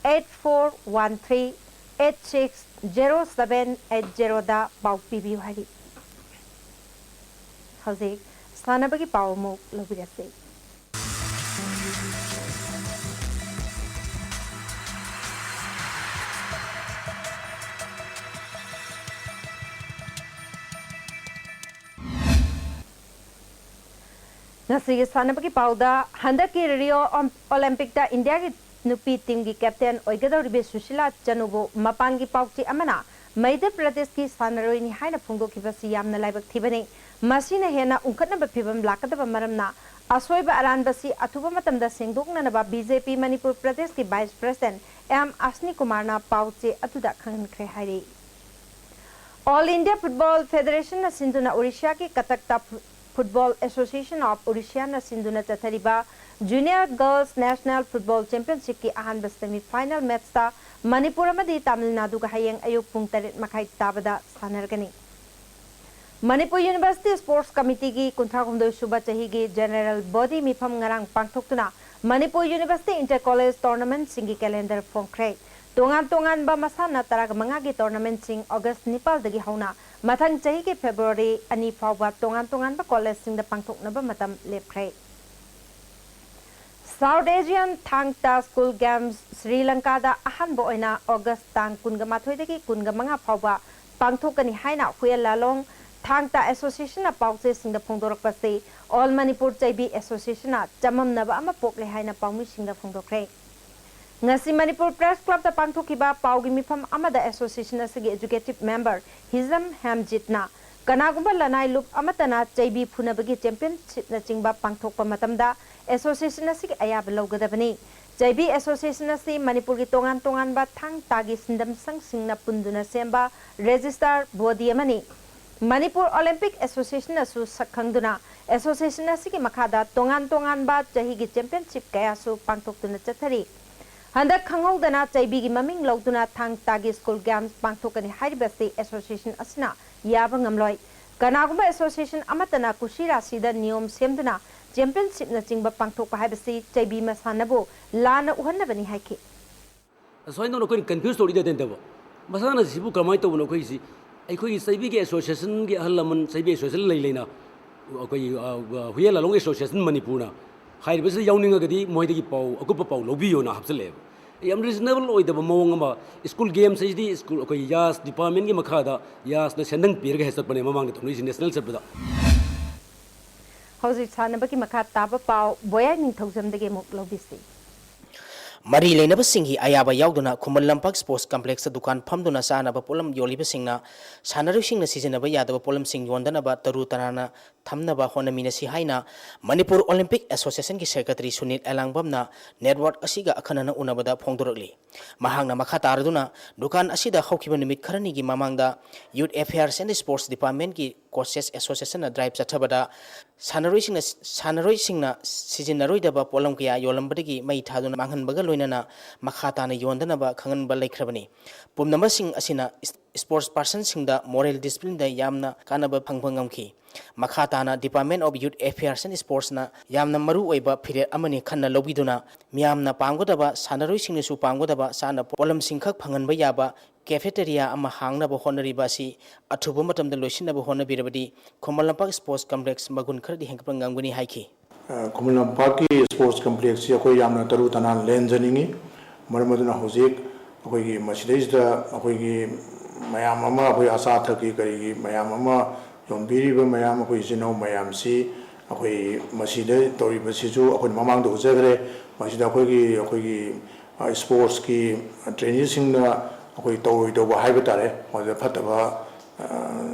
eight four one three eight six zero seven eight zeroꯗ ꯄꯥꯎ ꯄꯤꯕꯤꯌꯨ ꯍꯥꯏꯔꯤ꯫ ꯍꯧꯖꯤꯛ ꯁꯥꯟꯅꯕꯒꯤ ꯄꯥꯎ ꯑꯃꯨꯛ ꯂꯧꯕꯤꯔꯁꯤ꯫ ꯉꯁꯤꯒꯤ ꯁꯥꯟꯅꯕꯒꯤ ꯄꯥꯎꯗ, ꯍꯟꯗꯛꯀꯤ ꯔꯤꯑꯣ ꯑꯣꯝ-, ꯑꯣꯂꯦꯝꯄꯤꯛꯇ ꯏꯟꯗꯤꯌꯥꯒꯤ ꯅꯨꯄꯤ ꯇꯤꯝꯒꯤ ꯀꯦꯞꯇꯦꯟ ꯑꯣꯏꯒꯗꯧꯔꯤꯕꯤ ꯁꯨꯁꯤꯂꯥ ꯆꯅꯨꯕꯨ ꯃꯄꯥꯟꯒꯤ ꯄꯥꯎꯆꯦ ꯑꯃꯅ ꯃꯙ꯭ꯌ ꯄ꯭ꯔꯗꯦꯁꯀꯤ ꯁꯥꯟꯅꯔꯣꯏꯅꯤ ꯍꯥꯏꯅ ꯐꯣꯡꯗꯣꯛꯈꯤꯕꯁꯤ ꯌꯥꯝꯅ ꯂꯥꯏꯕꯛ ꯊꯤꯕꯅꯤ꯫ ꯃꯁꯤꯅ ꯍꯦꯟꯅ ꯎꯪꯈꯠꯅꯕ ꯐꯤꯕꯝ ꯂꯥꯛꯀꯗꯕ ꯃꯔꯝꯅ ꯑꯁꯣꯏꯕ ꯑꯔꯥꯟꯕꯁꯤ ꯑꯊꯨꯕ ꯃꯇꯝꯗ ꯁꯦꯡꯗꯣꯛꯅꯅꯕ ꯕꯤ ꯖꯦ ꯄꯤ ꯃꯅꯤꯄꯨꯔ ꯄ꯭ꯔꯗꯦꯁꯀꯤ ꯚꯥꯏꯁ ꯄ꯭ꯔꯦꯁꯤꯗꯦꯟꯠ ꯑꯦꯝ ꯑꯁꯅꯤ ꯀꯨꯃꯥꯔꯅ ꯄꯥꯎꯆꯦ ꯑꯗꯨꯗ ꯈꯪꯍꯟꯈ꯭ꯔꯦ ꯍꯥꯏꯔꯤ꯫ ꯑꯣꯜ ꯏꯟꯗꯤꯌꯥ ꯐꯨꯠꯕꯣꯜ ꯐꯦꯗꯔꯦꯁꯟꯅ ꯁꯤꯟꯗꯨꯅ ꯑꯣꯔꯤꯁꯥꯒꯤ ꯀꯇꯛꯇ ꯐꯨ-, ꯐꯨꯠꯕꯣꯜ ꯑꯦꯁꯣꯁꯤꯌꯦꯁꯟ ꯑꯣꯐ ꯑꯣꯔꯤꯁꯥꯅ ꯁꯤꯟꯗꯨꯅ ꯆꯠꯊꯔꯤꯕ ꯖꯨꯅꯤꯌꯔ ꯒꯔꯜꯁ ꯅꯦꯁꯅꯦꯜ ꯐꯨꯠꯕꯣꯜ ꯆꯦꯝꯄꯤꯌꯟꯁꯤꯞꯀꯤ ꯑꯍꯥꯟꯕ ꯁꯦꯃꯤ ꯐꯥꯏꯅꯦꯜ ꯃꯦꯠꯆꯇ ꯃꯅꯤꯄꯨꯔ ꯑꯃꯗꯤ ꯇꯥꯃꯤꯜ ꯅꯥꯗꯨꯒ ꯍꯌꯦꯡ ꯑꯌꯨꯛ ꯄꯨꯡ ꯇꯔꯦꯠ ꯃꯈꯥꯏ ꯇꯥꯕꯗ ꯁꯥꯟꯅꯔꯒꯅꯤ꯫ ꯃꯅꯤꯄꯨꯔ ꯌꯨꯅꯤꯚꯔꯁꯤꯇꯤ ꯁ꯭ꯄꯣꯔꯠꯁ ꯀꯃꯤꯇꯤꯒꯤ ꯀꯨꯟꯊ꯭ꯔꯥ ꯍꯨꯝꯗꯣꯏ ꯁꯨꯕ ꯆꯍꯤꯒꯤ ꯖꯦꯅꯔꯦꯜ ꯕꯣꯗꯤ ꯃꯤꯐꯝ ꯉꯔꯥꯡ ꯄꯥꯡꯊꯣꯛꯇꯨꯅ ꯃꯅꯤꯄꯨꯔ ꯌꯨꯅꯤꯚꯔꯁꯤꯇꯤ ꯏꯟꯇꯔ ꯀꯣꯂꯦꯖ ꯇꯣꯔꯅꯥꯃꯦꯟꯠꯁꯤꯡꯒꯤ ꯀꯦꯂꯦꯟꯗꯔ ꯐꯣꯡꯈ꯭ꯔꯦ꯫ ꯇꯣꯉꯥꯟ ꯇꯣꯉꯥꯟꯕ ꯃꯁꯥꯟꯅ ꯇꯔꯥꯃꯉꯥꯒꯤ ꯇꯣꯔꯅꯥꯃꯦꯟꯠꯁꯤꯡ ꯑꯣꯒꯁ ꯅꯤꯄꯥꯜꯗꯒꯤ ꯍꯧꯅ ꯃꯊꯪ ꯆꯍꯤꯒꯤ ꯐꯦꯕ꯭ꯔꯨꯋꯥꯔꯤ ꯑꯅꯤ ꯐꯥꯎꯕ ꯇꯣꯉꯥꯟ ꯇꯣꯉꯥꯟꯕ ꯀꯣꯂꯦꯖꯁꯤꯡꯗ ꯄꯥꯡꯊꯣꯛꯅꯕ ꯃꯇꯝ ꯂꯦꯞꯈ꯭ꯔꯦ꯫ ꯁꯥꯎꯠ ꯑꯦꯁꯤꯌꯥꯟ ꯊꯥꯡ ꯇꯥ ꯁ꯭ꯀꯨꯜ ꯒꯦꯝꯁ ꯁ꯭ꯔꯤ ꯂꯪꯀꯥꯗ ꯑꯍꯥꯟꯕ ꯑꯣꯏꯅ ꯑꯣꯒꯁ ꯇꯥꯡ ꯀꯨꯟꯒ ꯃꯥꯊꯣꯏꯗꯒꯤ ꯀꯨꯟꯒ ꯃꯉꯥ ꯐꯥꯎꯕ ꯄꯥꯡꯊꯣꯛꯀꯅꯤ ꯍꯥꯏꯅ ꯍꯨꯌꯦꯟ ꯂꯥꯂꯣꯡ ꯊꯥꯡ ꯇꯥ ꯑꯦꯁꯣꯁꯤꯌꯦꯁꯟꯅ ꯄꯥꯎꯆꯦꯁꯤꯡꯗ ꯐꯣꯡꯗꯣꯔꯛꯄꯁꯤ ꯑꯣꯜ ꯃꯅꯤꯄꯨꯔ ꯆꯩꯕꯤ ꯑꯦꯁꯣꯁꯤꯌꯦꯁꯟꯅ ꯆꯃꯝꯅꯕ ꯑꯃ ꯄꯣꯛꯂꯦ ꯍꯥꯏꯅ ꯄꯥꯎꯃꯤꯁꯤꯡꯗ ꯐꯣꯡꯗꯣꯛꯈ꯭ꯔꯦ꯫ ꯉꯁꯤ ꯃꯅꯤꯄꯨꯔ ꯄ꯭ꯔꯦꯁ ꯀ꯭ꯂꯕꯇ ꯄꯥꯡꯊꯣꯛꯈꯤꯕ ꯄꯥꯎꯒꯤ ꯃꯤꯐꯝ ꯑꯃꯗ ꯑꯦꯁꯣꯁꯤꯌꯦꯁꯟ ꯑꯁꯤꯒꯤ ꯑꯦꯛꯖꯤꯀ꯭ꯌꯨꯇꯤꯚ ꯃꯦꯝꯕꯔ ꯍꯤꯖꯝ ꯍꯦꯝꯖꯤꯠꯅ ꯀꯅꯥꯒꯨꯝꯕ ꯂꯅꯥꯏ ꯂꯨꯞ ꯑꯃꯠꯇꯅ ꯆꯩꯕꯤ ꯐꯨꯅꯕꯒꯤ ꯆꯦꯝꯄꯤꯌꯟꯁꯤꯞꯅꯆꯤꯡꯕ ꯄꯥꯡꯊꯣꯛꯄ ꯃꯇꯝꯗ ꯑꯦꯁꯣꯁꯤꯌꯦꯁꯟ ꯑꯁꯤꯒꯤ ꯑꯌꯥꯕ ꯂꯧꯒꯗꯕꯅꯤ꯫ ꯆꯩꯕꯤ ꯑꯦꯁꯣꯁꯤꯌꯦꯁꯟ ꯑꯁꯤ ꯃꯅꯤꯄꯨꯔꯒꯤ ꯇꯣꯉꯥꯟ ꯇꯣꯉꯥꯟꯕ ꯊꯥꯡ ꯇꯥꯒꯤ ꯁꯤꯟꯗꯝꯁꯪꯁꯤꯡꯅ ꯄꯨꯟꯗꯨꯅ ꯁꯦꯝꯕ ꯔꯦꯖꯤꯁꯇꯥꯔ ꯕꯣꯗꯤ ꯑꯃꯅꯤ꯫ ꯃꯅꯤꯄꯨꯔ ꯑꯣꯂꯦꯝꯄꯤꯛ ꯑꯦꯁꯣꯁꯤꯌꯦꯁꯟꯅꯁꯨ ꯁꯛ ꯈꯪꯗꯨꯅ ꯑꯦꯁꯣꯁꯤꯌꯦꯁꯟ ꯑꯁꯤꯒꯤ ꯃꯈꯥꯗ ꯇꯣꯉꯥꯟ ꯇꯣꯉꯥꯟꯕ ꯆꯍꯤꯒꯤ ꯆꯦꯝꯄꯤꯌꯟꯁꯤꯞ ꯀꯌꯥꯁꯨ ꯄꯥꯡꯊꯣꯛꯇꯨꯅ ꯆꯠꯊꯔꯤ꯫ ꯍꯟꯗꯛ ꯈꯪꯍꯧꯗꯅ ꯆꯩꯕꯤꯒꯤ ꯃꯃꯤꯡ ꯂꯧꯗꯨꯅ ꯊꯥꯡ ꯇꯥꯒꯤ ꯁ꯭ꯀꯨꯜ ꯒꯦꯝꯁ ꯄꯥꯡꯊꯣꯛꯀꯅꯤ ꯍꯥꯏꯔꯤꯕꯁꯤ ꯑꯦꯁꯣꯁꯤꯌꯦꯁꯟ ꯑꯁꯤꯅ ꯌꯥꯕ ꯉꯝꯂꯣꯏ꯫ ꯀꯅꯥꯒꯨꯝꯕ ꯑꯦꯁꯣꯁꯤꯌꯦꯁꯟ ꯑꯃꯠꯇꯅ ꯀꯨꯁꯤ ꯔꯥꯁꯤꯗ ꯅꯤꯌꯣꯝ ꯁꯦꯝꯗꯨꯅ ꯆꯦꯝꯄꯤꯌꯟꯁꯤꯞꯅꯆꯤꯡꯕ ꯄꯥꯡꯊꯣꯛꯄ ꯍꯥꯏꯕꯁꯤ ꯆꯩꯕꯤ ꯃꯁꯥꯟꯅꯕꯨ ꯂꯥꯟꯅ ꯎꯍꯟꯅꯕꯅꯤ ꯍꯥꯏꯈꯤ꯫ ꯑꯁꯨꯃꯥꯏꯅ ꯇꯧꯅ ꯑꯩꯈꯣꯏꯅ ꯀꯟꯐ꯭ꯌꯨꯁ ꯇꯧꯔꯤꯗꯤ ꯅꯠꯇꯕ, ꯃꯁꯥꯟꯅꯁꯤꯕꯨ ꯀꯃꯥꯏꯅ ꯇꯧꯕꯅꯣ? ꯑꯩꯈꯣꯏꯁꯤ, ꯑꯩꯈꯣꯏꯒꯤ ꯆꯩꯕꯤꯒꯤ ꯑꯦꯁꯣꯁꯤꯌꯦꯁꯟꯒꯤ ꯑꯍꯜ ꯂꯃꯟ, ꯆꯩꯕꯤ ꯑꯦꯁꯣꯁꯤꯌꯦꯁꯟ ꯂꯩ ꯂꯩꯅ ꯑꯩꯈꯣꯏꯒꯤ, ꯑ, ꯑ, ꯍꯨꯌꯦꯟ ꯂꯥꯂꯣꯡ ꯑꯦꯁꯣꯁꯤꯌꯦꯁꯟ ꯃꯅꯤꯄꯨꯔꯅ ꯍꯥꯏꯔꯤꯕꯁꯤꯗ ꯌꯥꯎꯅꯤꯡꯉꯒꯗꯤ ꯃꯣꯏꯗꯒꯤ ꯄꯥꯎ, ꯑꯀꯨꯞꯄ ꯄꯥꯎ ꯂꯧꯕꯤꯌꯣꯅ ꯍꯥꯞꯆꯤꯜꯂꯛꯑꯦꯕ꯫ ꯌꯥꯝ ꯔꯤꯖꯅꯦꯕꯜ ꯑꯣꯏꯗꯕ ꯃꯑꯣꯡ ꯑꯃ꯫ ꯁ꯭ꯀꯨꯜ ꯒꯦꯝꯁ ꯍꯥꯏꯁꯤꯗꯤ ꯁ꯭ꯀꯨꯜ, ꯑꯩꯈꯣꯏꯒꯤ ꯌꯥꯁ ꯗꯤꯄꯥꯔꯠꯃꯦꯟꯒꯤ ꯃꯈꯥꯗ ꯌꯥꯁꯅ ꯁꯦꯟꯗꯪ ꯄꯤꯔꯒ ꯍꯦꯛ ꯆꯠꯄꯅꯦ ꯃꯃꯥꯡꯗ ꯇꯧꯅꯔꯤꯁꯤ ꯅꯦꯁꯅꯦꯜ ꯆꯠꯄꯗ꯫ ꯍꯧꯖꯤꯛ ꯁꯥꯟꯅꯕꯒꯤ ꯃꯈꯥ ꯇꯥꯕ ꯄꯥꯎ ꯕꯣꯌꯥꯏ ꯅꯤꯡꯊꯧꯖꯝꯗꯒꯤ ꯑꯃꯨꯛ ꯂꯧꯕꯤꯁꯤ꯫ ꯃꯔꯤ ꯂꯩꯅꯕꯁꯤꯡꯒꯤ ꯑꯌꯥꯕ ꯌꯥꯎꯗꯅ ꯈꯨꯃꯟ ꯂꯝꯄꯥꯛ ꯁ꯭ꯄꯣꯔꯠꯁ ꯀꯝꯄ꯭ꯂꯦꯛꯁꯇ ꯗꯨꯀꯥꯟ ꯐꯝꯗꯨꯅ ꯆꯥꯅꯕ ꯄꯣꯠꯂꯝ ꯌꯣꯜꯂꯤꯕꯁꯤꯡꯅ ꯁꯥꯟꯅꯔꯣꯏꯁꯤꯡꯅ ꯁꯤꯖꯤꯟꯅꯕ ꯌꯥꯗꯕ ꯄꯣꯠꯂꯝꯁꯤꯡ ꯌꯣꯟꯗꯅꯕ ꯇꯔꯨ ꯇꯅꯥꯟꯅ ꯊꯝꯅꯕ ꯍꯣꯠꯅꯃꯤꯟꯅꯁꯤ ꯍꯥꯏꯅ ꯃꯅꯤꯄꯨꯔ ꯑꯣꯂꯤꯝꯄꯤꯛ ꯑꯦꯁꯣꯁꯤꯌꯦꯁꯟꯒꯤ ꯁꯦꯀ꯭ꯔꯦꯇꯔꯤ ꯁꯨꯅꯤꯜ ꯑꯦꯂꯥꯡꯕꯝꯅ ꯅꯦꯠꯋꯥꯔꯛ ꯑꯁꯤꯒ ꯑꯈꯟꯅꯅ ꯎꯅꯕꯗ ꯐꯣꯡꯗꯣꯔꯛꯂꯤ꯫ ꯃꯍꯥꯛꯅ ꯃꯈꯥ ꯇꯥꯔꯗꯨꯅ, ꯗꯨꯀꯥꯟ ꯑꯁꯤꯗ ꯍꯧꯈꯤꯕ ꯅꯨꯃꯤꯠ ꯈꯔꯅꯤꯒꯤ ꯃꯃꯥꯡꯗ Youth Affairs and Sports Departmentꯀꯤ Coaches Associationꯅ drive ꯆꯠꯊꯕꯗ ꯁꯥꯟꯅꯔꯣꯏꯁꯤꯡꯅ, ꯁꯥꯟꯅꯔꯣꯏꯁꯤꯡꯅ ꯁꯤꯖꯤꯟꯅꯔꯣꯏꯗꯕ ꯄꯣꯠꯂꯝ ꯀꯌꯥ ꯌꯣꯜꯂꯝꯕꯗꯒꯤ ꯃꯩ ꯊꯥꯗꯨꯅ ꯃꯥꯡꯍꯟꯕꯒ ꯂꯣꯏꯅꯅ ꯃꯈꯥ ꯇꯥꯅ ꯌꯣꯟꯗꯅꯕ ꯈꯪꯍꯟꯕ ꯂꯩꯈ꯭ꯔꯕꯅꯤ꯫ ꯄꯨꯝꯅꯃꯛꯁꯤꯡ ꯑꯁꯤꯅ sports personꯁꯤꯡꯗ moral disciplineꯗ ꯌꯥꯝꯅ ꯀꯥꯟꯅꯕ ꯐꯪꯕ ꯉꯝꯈꯤ꯫ ꯃꯈꯥ ꯇꯥꯅ Department of Youth Affairs and Sportsꯅ ꯌꯥꯝꯅ ꯃꯔꯨ ꯑꯣꯏꯕ ꯐꯤꯔꯦꯞ ꯑꯃꯅꯤ ꯈꯟꯅ ꯂꯧꯕꯤꯗꯨꯅ ꯃꯤꯌꯥꯝꯅ ꯄꯥꯝꯒꯗꯕ, ꯁꯥꯟꯅꯔꯣꯏꯁꯤꯡꯅꯁꯨ ꯄꯥꯝꯒꯗꯕ ꯆꯥꯅ ꯄꯣꯠꯂꯝꯁꯤꯡꯈꯛ ꯐꯪꯍꯟꯕ ꯌꯥꯕ cafeteria ꯑꯃ ꯍꯥꯡꯅꯕ ꯍꯣꯠꯅꯔꯤꯕ ꯑꯁꯤ ꯑꯊꯨꯕ ꯃꯇꯝꯗ ꯂꯣꯏꯁꯤꯟꯅꯕ ꯍꯣꯠꯅꯕꯤꯔꯕꯗꯤ ꯈꯨꯃꯟ ꯂꯝꯄꯥꯛ sports complex ꯃꯒꯨꯟ ꯈꯔꯗꯤ ꯍꯦꯟꯒꯠꯄ ꯉꯝꯒꯅꯤ ꯍꯥꯏꯈꯤ꯫ ꯑ, ꯈꯨꯃꯟ ꯂꯝꯄꯥꯛꯀꯤ sports complexꯁꯤ ꯑꯩꯈꯣꯏ ꯌꯥꯝꯅ ꯇꯔꯨ ꯇꯅꯥꯟ ꯂꯩꯍꯟꯖꯅꯤꯡꯉꯤ꯫ ꯃꯔꯝ ꯑꯗꯨꯅ ꯍꯧꯖꯤꯛ ꯑꯩꯈꯣꯏꯒꯤ ꯃꯁꯤꯗꯩꯁꯤꯗ ꯑꯩꯈꯣꯏꯒꯤ ꯃꯌꯥꯝ ꯑꯃ, ꯑꯩꯈꯣꯏ ꯑꯆꯥ ꯑꯊꯛꯀꯤ ꯀꯔꯤꯒꯤ ꯃꯌꯥꯝ ꯑꯃ ꯌꯣꯟꯕꯤꯔꯤꯕ ꯃꯌꯥꯝ, ꯑꯩꯈꯣꯏ ꯏꯆꯤꯟ ꯏꯅꯥꯎ ꯃꯌꯥꯝꯁꯤ, ꯑꯩꯈꯣꯏ ꯃꯁꯤꯗ ꯇꯧꯔꯤꯕꯁꯤꯁꯨ ꯑꯩꯈꯣꯏꯅ ꯃꯃꯥꯡꯗ ꯎꯠꯆꯈ꯭ꯔꯦ꯫ ꯃꯁꯤꯗ ꯑꯩꯈꯣꯏꯒꯤ, ꯑꯩꯈꯣꯏꯒꯤ, ꯑ, sportsꯀꯤ traineeꯁꯤꯡꯅ ꯑꯩꯈꯣꯏ ꯇꯧꯔꯣꯏꯗꯧꯕ ꯍꯥꯏꯕ ꯇꯥꯔꯦ, ꯃꯗꯨꯗ ꯐꯠꯇꯕ, ꯑ,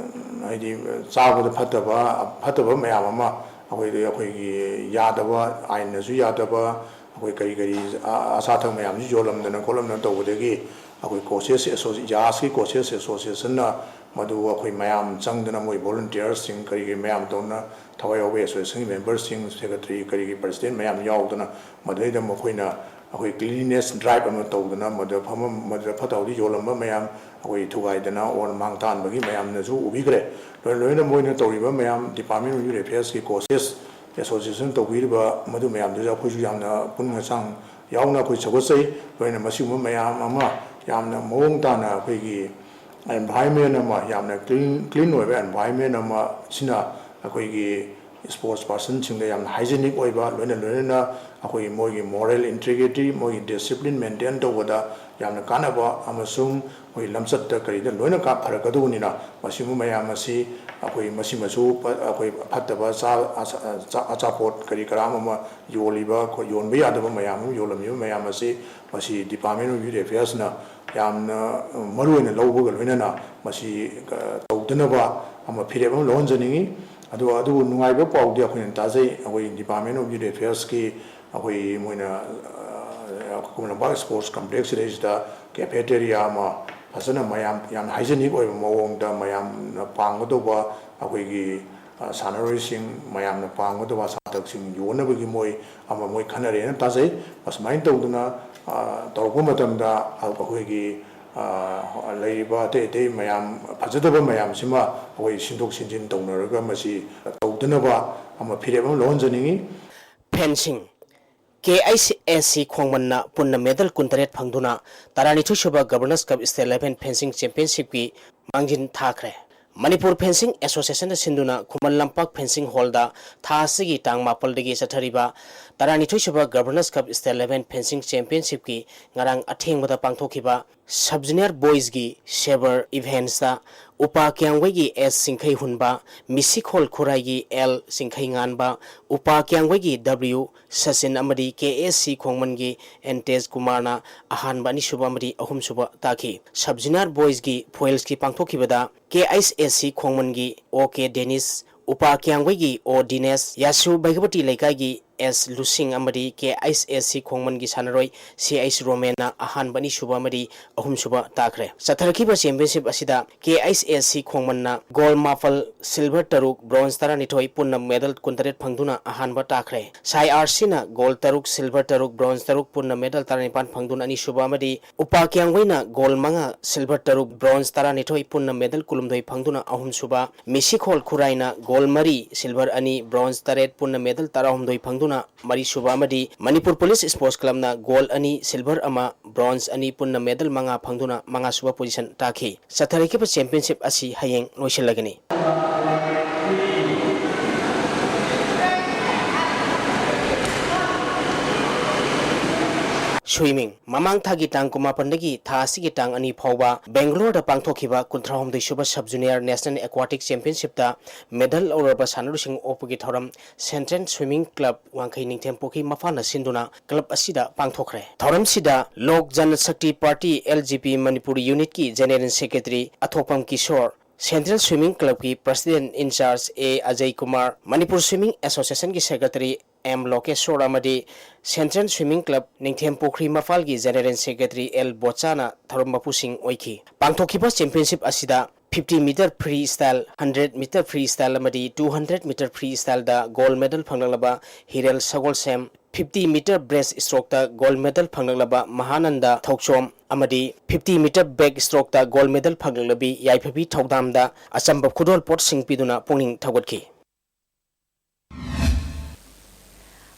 ꯍꯥꯏꯗꯤ ꯆꯥꯕꯗ ꯐꯠꯇꯕ, ꯐꯠꯇꯕ ꯃꯌꯥꯝ ꯑꯃ ꯑꯩꯈꯣꯏꯗ, ꯑꯩꯈꯣꯏꯒꯤ ꯌꯥꯗꯕ, ꯑꯥꯏꯟꯅꯁꯨ ꯌꯥꯗꯕ, ꯑꯩꯈꯣꯏ ꯀꯔꯤ ꯀꯔꯤ ꯑ-, ꯑꯆꯥ ꯑꯊꯛ ꯃꯌꯥꯝꯁꯤ ꯌꯣꯜꯂꯝꯗꯅ ꯈꯣꯠꯂꯝꯗꯅ ꯇꯧꯕꯗꯒꯤ ꯑꯩꯈꯣꯏ coaches ꯑꯁꯣꯁꯤ-, JASꯀꯤ coaches associationꯅ ꯃꯗꯨ ꯑꯩꯈꯣꯏ ꯃꯌꯥꯝ ꯆꯪꯗꯅ, ꯃꯣꯏ volunteersꯁꯤꯡ ꯀꯔꯤ ꯀꯔꯤ ꯃꯌꯥꯝ ꯇꯧꯅ, ꯊꯋꯥꯏ ꯌꯥꯎꯕ associationꯒꯤ memberꯁꯤꯡ, secretary ꯀꯔꯤꯒꯤ president ꯃꯌꯥꯝ ꯌꯥꯎꯗꯅ ꯃꯗꯩꯗ ꯃꯈꯣꯏꯅ ꯑꯩꯈꯣꯏ cleanliness drive ꯑꯃ ꯇꯧꯗꯅ ꯃꯗꯨꯗ ꯐꯝꯐꯝ, ꯃꯗꯨꯗ ꯐꯠꯇ ꯍꯥꯎꯗꯤ ꯌꯣꯜꯂꯝꯕ ꯃꯌꯥꯝ ꯑꯩꯈꯣꯏ ꯊꯨꯒꯥꯏꯗꯅ ꯑꯣꯔ ꯃꯥꯡ ꯇꯥꯛꯍꯟꯕꯒꯤ ꯃꯌꯥꯝꯅꯁꯨ ꯎꯕꯤꯈ꯭ꯔꯦ꯫ ꯂꯣꯏ-, ꯂꯣꯏꯅ ꯃꯣꯏꯅ ꯇꯧꯔꯤꯕ ꯃꯌꯥꯝ Department of Youth Affairsꯀꯤ coaches association ꯇꯧꯕꯤꯔꯤꯕ ꯃꯗꯨ ꯃꯌꯥꯝꯗꯨꯗ ꯑꯩꯈꯣꯏꯁꯨ ꯌꯥꯝꯅ ꯄꯨꯛꯅꯤꯡ ꯍꯛꯆꯥꯡ ꯌꯥꯎꯅ ꯑꯩꯈꯣꯏ ꯁꯧꯒꯠꯆꯩ꯫ ꯂꯣꯏꯅ ꯃꯁꯤꯒꯨꯝꯕ ꯃꯌꯥꯝ ꯑꯃ ꯌꯥꯝꯅ ꯃꯑꯣꯡ ꯇꯥꯅ ꯑꯩꯈꯣꯏꯒꯤ environment ꯑꯃ, ꯌꯥꯝꯅ clean, clean ꯑꯣꯏꯕ environment ꯑꯃ ꯁꯤꯅ ꯑꯩꯈꯣꯏꯒꯤ sports personꯁꯤꯡꯗ ꯌꯥꯝꯅ hygienic ꯑꯣꯏꯕ, ꯂꯣꯏꯅ ꯂꯣꯏꯅꯅ ꯑꯩꯈꯣꯏꯒꯤ ꯃꯣꯏꯒꯤ moral integrity, ꯃꯣꯏꯒꯤ discipline maintain ꯇꯧꯕꯗ ꯌꯥꯝꯅ ꯀꯥꯟꯅꯕ ꯑꯃꯁꯨꯡ ꯑꯩꯈꯣꯏ ꯂꯝꯆꯠꯇ ꯀꯔꯤꯗ ꯂꯣꯏꯅ ꯀꯥ-, ꯐꯔꯛꯀꯗꯧꯕꯅꯤꯅ, ꯃꯁꯤꯒꯨꯝꯕ ꯃꯌꯥꯝ ꯑꯁꯤ ꯑꯩꯈꯣꯏ ꯃꯁꯤꯃꯁꯨ ꯄ-, ꯑꯩꯈꯣꯏ ꯐꯠꯇꯕ ꯆꯥ-, ꯑꯆꯥ-, ꯑꯆꯥ-, ꯑꯆꯥꯄꯣꯠ ꯀꯔꯤ ꯀꯔꯥ ꯑꯃ ꯑꯃ ꯌꯣꯜꯂꯤꯕ, ꯑꯩꯈꯣꯏ ꯌꯣꯟꯕ ꯌꯥꯗꯕ ꯃꯌꯥꯝ ꯑꯃ ꯌꯣꯜꯂꯝꯃꯤꯕ ꯃꯌꯥꯝ ꯑꯁꯤ ꯃꯁꯤ Department of Youth Affairsꯅ ꯌꯥꯝꯅ ꯃꯔꯨ ꯑꯣꯏꯅ ꯂꯧꯕꯒ ꯂꯣꯏꯅꯅ ꯃꯁꯤ, ꯑ, ꯇꯧꯗꯅꯕ ꯑꯃ ꯐꯤꯔꯦꯞ ꯑꯃ ꯂꯧꯍꯟꯖꯅꯤꯡꯉꯤ꯫ ꯑꯗꯨꯒ ꯑꯗꯨꯕꯨ ꯅꯨꯡꯉꯥꯏꯕ ꯄꯥꯎꯗꯤ ꯑꯩꯈꯣꯏꯅ ꯇꯥꯖꯩ, ꯑꯩꯈꯣꯏ Department of Youth Affairsꯀꯤ ꯑꯩꯈꯣꯏ ꯃꯣꯏꯅ, ꯑ, ꯈꯨꯃꯟ ꯂꯝꯄꯥꯛ Sports Complex ꯁꯤꯗꯩꯁꯤꯗ cafeteria ꯑꯃ ꯐꯖꯅ ꯃꯌꯥꯝ ꯌꯥꯝꯅ hygienic ꯑꯣꯏꯕ ꯃꯑꯣꯡꯗ ꯃꯌꯥꯝꯅ ꯄꯥꯝꯒꯗꯧꯕ ꯑꯩꯈꯣꯏꯒꯤ, ꯑ, ꯁꯥꯟꯅꯔꯣꯏꯁꯤꯡ ꯃꯌꯥꯝꯅ ꯄꯥꯝꯒꯗꯧꯕ ꯑꯆꯥꯄꯣꯠꯁꯤꯡ ꯌꯣꯟꯅꯕꯒꯤ ꯃꯣꯏ ꯑꯃ ꯃꯣꯏ ꯈꯟꯅꯔꯦꯅ ꯇꯥꯖꯩ꯫ ꯑꯁꯨꯃꯥꯏꯅ ꯇꯧꯗꯅ, ꯑ, ꯇꯧꯔꯛꯄ ꯃꯇꯝꯗ ꯑꯩꯈꯣꯏꯒꯤ, ꯑ, ꯂꯩꯔꯤꯕ ꯑꯇꯩ ꯑꯇꯩ ꯃꯌꯥꯝ ꯐꯖꯗꯕ ꯃꯌꯥꯝꯁꯤꯃ ꯑꯩꯈꯣꯏ ꯁꯤꯟꯗꯣꯛ ꯁꯤꯟꯖꯤꯟ ꯇꯧꯅꯔꯒ ꯃꯁꯤ ꯇꯧꯗꯅꯕ ꯑꯃ ꯐꯤꯔꯦꯞ ꯑꯃ ꯂꯧꯍꯟꯖꯅꯤꯡꯉꯤ꯫ Fencing, ꯀꯦ ꯑꯩꯆ ꯑꯦꯁ ꯁꯤ ꯈꯣꯡꯃꯟꯅ ꯄꯨꯟꯅ medal ꯀꯨꯟꯇꯔꯦꯠ ꯐꯪꯗꯨꯅ ꯇꯔꯥꯅꯤꯊꯣꯏ ꯁꯨꯕ Governors Cup State Level Fencing Championshipꯀꯤ ꯃꯥꯡꯖꯤꯜ ꯊꯥꯈ꯭ꯔꯦ꯫ ꯃꯅꯤꯄꯨꯔ Fencing Associationꯅ ꯁꯤꯟꯗꯨꯅ ꯈꯨꯃꯟ ꯂꯝꯄꯥꯛ fencing hallꯗ ꯊꯥ ꯑꯁꯤꯒꯤ ꯇꯥꯡ ꯃꯥꯄꯜꯗꯒꯤ ꯆꯠꯊꯔꯤꯕ ꯇꯔꯥꯅꯤꯊꯣꯏ ꯁꯨꯕ Governors Cup State Level Fencing Championshipꯀꯤ ꯉꯔꯥꯡ ꯑꯊꯦꯡꯕꯗ ꯄꯥꯡꯊꯣꯛꯈꯤꯕ Sub Junior Boysꯀꯤ Saber Eventsꯇ ꯎꯄꯥ ꯀ꯭ꯌꯥꯝꯒꯩꯒꯤ ꯑꯦꯁ ꯆꯤꯡꯈꯩ ꯍꯨꯟꯕ, ꯃꯤꯁꯤꯈꯣꯜ ꯈꯨꯔꯥꯏꯒꯤ ꯑꯦꯜ ꯆꯤꯡꯈꯩ ꯉꯥꯟꯕ, ꯎꯄꯥ ꯀ꯭ꯌꯥꯝꯒꯩꯒꯤ ꯗꯕ꯭ꯂꯤꯎ ꯁꯆꯤꯟ ꯑꯃꯗꯤ ꯀꯦ ꯑꯦꯁ ꯁꯤ ꯈꯣꯡꯃꯟꯒꯤ ꯑꯦꯟ ꯇꯦꯖ ꯀꯨꯃꯥꯔꯅ ꯑꯍꯥꯟꯕ, ꯑꯅꯤꯁꯨꯕ ꯑꯃꯗꯤ ꯑꯍꯨꯝꯁꯨꯕ ꯇꯥꯈꯤ꯫ Sub Junior Boysꯀꯤ foilsꯀꯤ ꯄꯥꯡꯊꯣꯛꯈꯤꯕꯗ ꯀꯦ ꯑꯩꯆ ꯑꯦꯁ ꯁꯤ ꯈꯣꯡꯃꯟꯒꯤ ꯑꯣ ꯀꯦ ꯗꯦꯅꯤꯁ, ꯎꯄꯥ ꯀ꯭ꯌꯥꯝꯒꯩꯒꯤ ꯑꯣ ꯗꯤꯅꯦꯁ, ꯌꯥꯁꯨ ꯕꯩꯒꯕꯇꯤ ꯂꯩꯀꯥꯏꯒꯤ ꯑꯦꯁ ꯂꯨꯁꯤꯡ ꯑꯃꯗꯤ ꯀꯦ ꯑꯩꯆ ꯑꯦꯁ ꯁꯤ ꯈꯣꯡꯃꯟꯒꯤ ꯁꯥꯟꯅꯔꯣꯏ ꯁꯤ ꯑꯩꯆ ꯔꯣꯃꯦꯟꯅ ꯑꯍꯥꯟꯕ, ꯑꯅꯤꯁꯨꯕ ꯑꯃꯗꯤ ꯑꯍꯨꯝꯁꯨꯕ ꯇꯥꯈ꯭ꯔꯦ꯫ ꯆꯠꯊꯔꯛꯈꯤꯕ championship ꯑꯁꯤꯗ ꯀꯦ ꯑꯩꯆ ꯑꯦꯁ ꯁꯤ ꯈꯣꯡꯃꯟꯅ gold ꯃꯥꯄꯜ, silver ꯇꯔꯨꯛ, bronze ꯇꯔꯥꯅꯤꯊꯣꯏ, ꯄꯨꯟꯅ medal ꯀꯨꯟꯇꯔꯦꯠ ꯐꯪꯗꯨꯅ ꯑꯍꯥꯟꯕ ꯇꯥꯈ꯭ꯔꯦ꯫ ꯁꯥꯏ ꯑꯥꯔ ꯁꯤꯅ gold ꯇꯔꯨꯛ, silver ꯇꯔꯨꯛ, bronze ꯇꯔꯨꯛ, ꯄꯨꯟꯅ medal ꯇꯔꯥꯅꯤꯄꯥꯟ ꯐꯪꯗꯨꯅ ꯑꯅꯤꯁꯨꯕ ꯑꯃꯗꯤ ꯎꯄꯥ ꯀ꯭ꯌꯥꯝꯒꯩꯅ gold ꯃꯉꯥ, silver ꯇꯔꯨꯛ, bronze ꯇꯔꯥꯅꯤꯊꯣꯏ, ꯄꯨꯟꯅ medal ꯀꯨꯟꯍꯨꯝꯗꯣꯏ ꯐꯪꯗꯨꯅ ꯑꯍꯨꯝꯁꯨꯕ, ꯃꯤꯁꯤꯈꯣꯜ ꯈꯨꯔꯥꯏꯅ gold ꯃꯔꯤ, silver ꯑꯅꯤ, bronze ꯇꯔꯦꯠ, ꯄꯨꯟꯅ medal ꯇꯔꯥꯍꯨꯝꯗꯣꯏ ꯐꯪꯗꯨꯅ ꯃꯔꯤꯁꯨꯕ ꯑꯃꯗꯤ ꯃꯅꯤꯄꯨꯔ Police Sports Clubꯅ gold ꯑꯅꯤ, silver ꯑꯃ, bronze ꯑꯅꯤ, ꯄꯨꯟꯅ medal ꯃꯉꯥ ꯐꯪꯗꯨꯅ ꯃꯉꯥꯁꯨꯕ position ꯇꯥꯈꯤ꯫ ꯆꯠꯊꯔꯛꯈꯤꯕ championship ꯑꯁꯤ ꯍꯌꯦꯡ ꯂꯣꯏꯁꯤꯜꯂꯒꯅꯤ꯫ Swimming꯫ ꯃꯃꯥꯡ ꯊꯥꯒꯤ ꯇꯥꯡ ꯀꯨꯟꯃꯥꯄꯟꯗꯒꯤ ꯊꯥ ꯑꯁꯤꯒꯤ ꯇꯥꯡ ꯑꯅꯤ ꯐꯥꯎꯕ ꯕꯦꯡꯒꯂꯣꯔꯗ ꯄꯥꯡꯊꯣꯛꯈꯤꯕ ꯀꯨꯟꯊ꯭ꯔꯥꯍꯨꯝꯗꯣꯏ ꯁꯨꯕ Sub Junior National Aquatic Championshipꯇ medal ꯂꯧꯔꯕ ꯁꯥꯟꯅꯔꯣꯏꯁꯤꯡ ꯑꯣꯛꯄꯒꯤ ꯊꯧꯔꯝ Central Swimming Club ꯋꯥꯡꯈꯩ ꯅꯤꯡꯊꯦꯝ ꯄꯨꯈ꯭ꯔꯤ ꯃꯄꯥꯟꯅ ꯁꯤꯟꯗꯨꯅ club ꯑꯁꯤꯗ ꯄꯥꯡꯊꯣꯛꯈ꯭ꯔꯦ꯫ ꯊꯧꯔꯝꯁꯤꯗ Lok Jan Shakti party, L J P, Manipur unitꯀꯤ General Secretary ꯑꯊꯣꯛꯄꯝ Kishore, Central Swimming Clubꯀꯤ President in Charge A Ajay Kumar, Manipur Swimming Associationꯒꯤ Secretary M ꯂꯣꯀꯦꯁꯣꯔ ꯑꯃꯗꯤ Central Swimming Club ꯅꯤꯡꯊꯦꯝ ꯄꯨꯈ꯭ꯔꯤ ꯃꯄꯥꯜꯒꯤ General Secretary L ꯕꯣꯆꯥꯅ ꯊꯧꯔꯝ ꯃꯄꯨꯁꯤꯡ ꯑꯣꯏꯈꯤ꯫ ꯄꯥꯡꯊꯣꯛꯈꯤꯕ championship ꯑꯁꯤꯗ fifty meter freestyle, hundred meter freestyle ꯑꯃꯗꯤ two hundred meter freestyleꯗ gold medal ꯐꯪꯂꯛꯂꯕ ꯍꯤꯔꯦꯜ ꯁꯒꯣꯜꯁꯦꯝ, fifty meter breaststrokeꯇ gold medal ꯐꯪꯂꯛꯂꯕ ꯃꯍꯥꯅꯟꯗ Thouchom ꯑꯃꯗꯤ fifty meter backstrokeꯇ gold medal ꯐꯪꯂꯛꯂꯕꯤ ꯌꯥꯏꯐꯕꯤ ꯊꯧꯗꯥꯝꯗ ꯑꯆꯝꯕ ꯈꯨꯗꯣꯜꯄꯣꯠꯁꯤꯡ ꯄꯤꯗꯨꯅ ꯄꯨꯛꯅꯤꯡ ꯊꯧꯒꯠꯈꯤ꯫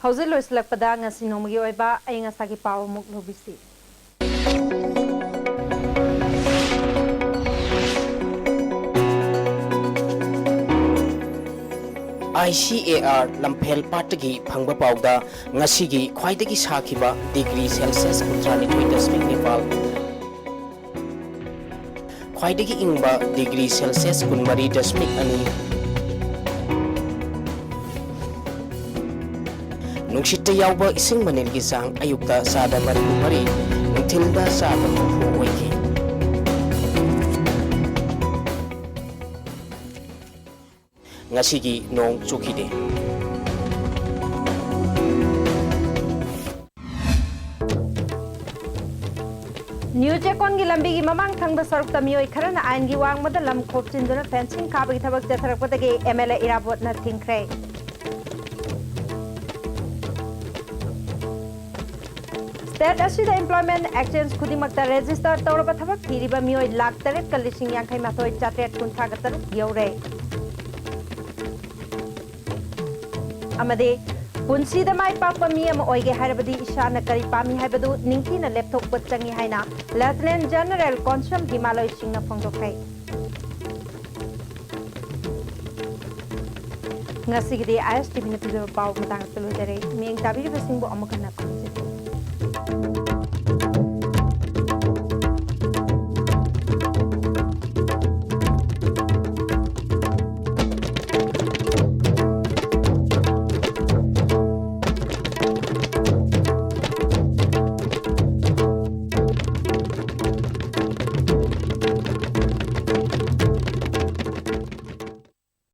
ꯍꯧꯖꯤꯛ ꯂꯣꯏꯁꯤꯜꯂꯛꯄꯗ ꯉꯁꯤ ꯅꯣꯡꯃꯒꯤ ꯑꯣꯏꯕ ꯑꯏꯪ ꯑꯁꯥꯒꯤ ꯄꯥꯎ ꯑꯃꯨꯛ ꯂꯧꯕꯤꯁꯤ꯫ I C A R ꯂꯝꯐꯦꯜ ꯄꯥꯠꯇꯒꯤ ꯐꯪꯕ ꯄꯥꯎꯗ ꯉꯁꯤꯒꯤ ꯈ꯭ꯋꯥꯏꯗꯒꯤ ꯁꯥꯈꯤꯕ degree Celsius ꯀꯨꯟꯊ꯭ꯔꯥꯅꯤꯊꯣꯏ ꯗꯁꯃꯤꯛ ꯅꯤꯄꯥꯜ, ꯈ꯭ꯋꯥꯏꯗꯒꯤ ꯏꯪꯕ degree Celsius ꯀꯨꯟꯃꯔꯤ ꯗꯁꯃꯤꯛ ꯑꯅꯤ, ꯅꯨꯡꯁꯤꯠꯇ ꯌꯥꯎꯕ ꯏꯁꯤꯡ ꯃꯅꯤꯜꯒꯤ ꯆꯥꯡ ꯑꯌꯨꯛꯇ ꯆꯥꯗ ꯃꯔꯤꯐꯨ ꯃꯔꯤ, ꯅꯨꯡꯊꯤꯜꯗ ꯆꯥꯗ ꯍꯨꯝꯐꯨ ꯑꯣꯏꯈꯤ꯫ ꯉꯁꯤꯒꯤ ꯅꯣꯡ ꯆꯨꯈꯤꯗꯦ꯫ ꯅ꯭ꯌꯨ ꯆꯦꯛꯀꯣꯟꯒꯤ ꯂꯝꯕꯤꯒꯤ ꯃꯃꯥꯡ ꯊꯪꯕ ꯁꯔꯨꯛꯇ ꯃꯤꯑꯣꯏ ꯈꯔꯅ ꯑꯥꯏꯟꯒꯤ ꯋꯥꯡꯃꯗ ꯂꯝ ꯈꯣꯞꯆꯤꯟꯗꯨꯅ fencing ꯈꯥꯕꯒꯤ ꯊꯕꯛ ꯆꯠꯊꯔꯛꯄꯗꯒꯤ M L A ꯏꯔꯥꯕꯣꯠꯅ ꯊꯤꯡꯈ꯭ꯔꯦ꯫ State ꯑꯁꯤꯗ employment exchange ꯈꯨꯗꯤꯡꯃꯛꯇ register ꯇꯧꯔꯕ ꯊꯕꯛ ꯊꯤꯔꯤꯕ ꯃꯤꯑꯣꯏ ꯂꯥꯈ ꯇꯔꯦꯠꯀ ꯂꯤꯁꯤꯡ ꯌꯥꯡꯈꯩ ꯃꯥꯊꯣꯏ ꯆꯥꯇ꯭ꯔꯦꯠ ꯀꯨꯟꯊ꯭ꯔꯥꯒ ꯇꯔꯨꯛ ꯌꯧꯔꯦ꯫ ꯑꯃꯗꯤ ꯄꯨꯟꯁꯤꯗ ꯃꯥꯏ ꯄꯥꯛꯄ ꯃꯤ ꯑꯃ ꯑꯣꯏꯒꯦ ꯍꯥꯏꯔꯕꯗꯤ ꯏꯁꯥꯅ ꯀꯔꯤ ꯄꯥꯝꯃꯤ ꯍꯥꯏꯕꯗꯨ ꯅꯤꯡꯊꯤꯅ ꯂꯦꯞꯊꯣꯛꯄ ꯆꯪꯏ ꯍꯥꯏꯅ Lieutenant General ꯀꯣꯟꯁꯝ ꯍꯤꯃꯥꯂꯣꯏ ꯁꯤꯡꯅ ꯐꯣꯡꯗꯣꯛꯈ꯭ꯔꯦ꯫ ꯉꯁꯤꯒꯤꯗꯤ I S T Vꯅ ꯄꯤꯖꯕ ꯄꯥꯎ ꯃꯇꯥꯡ ꯑꯁꯤꯗ ꯂꯣꯏꯖꯔꯦ꯫ ꯃꯤꯠꯌꯦꯡ ꯇꯥꯕꯤꯔꯤꯕꯁꯤꯡꯕꯨ ꯑꯃꯨꯛ ꯍꯟꯅ ꯈꯨꯔꯨꯝꯖꯔꯤ꯫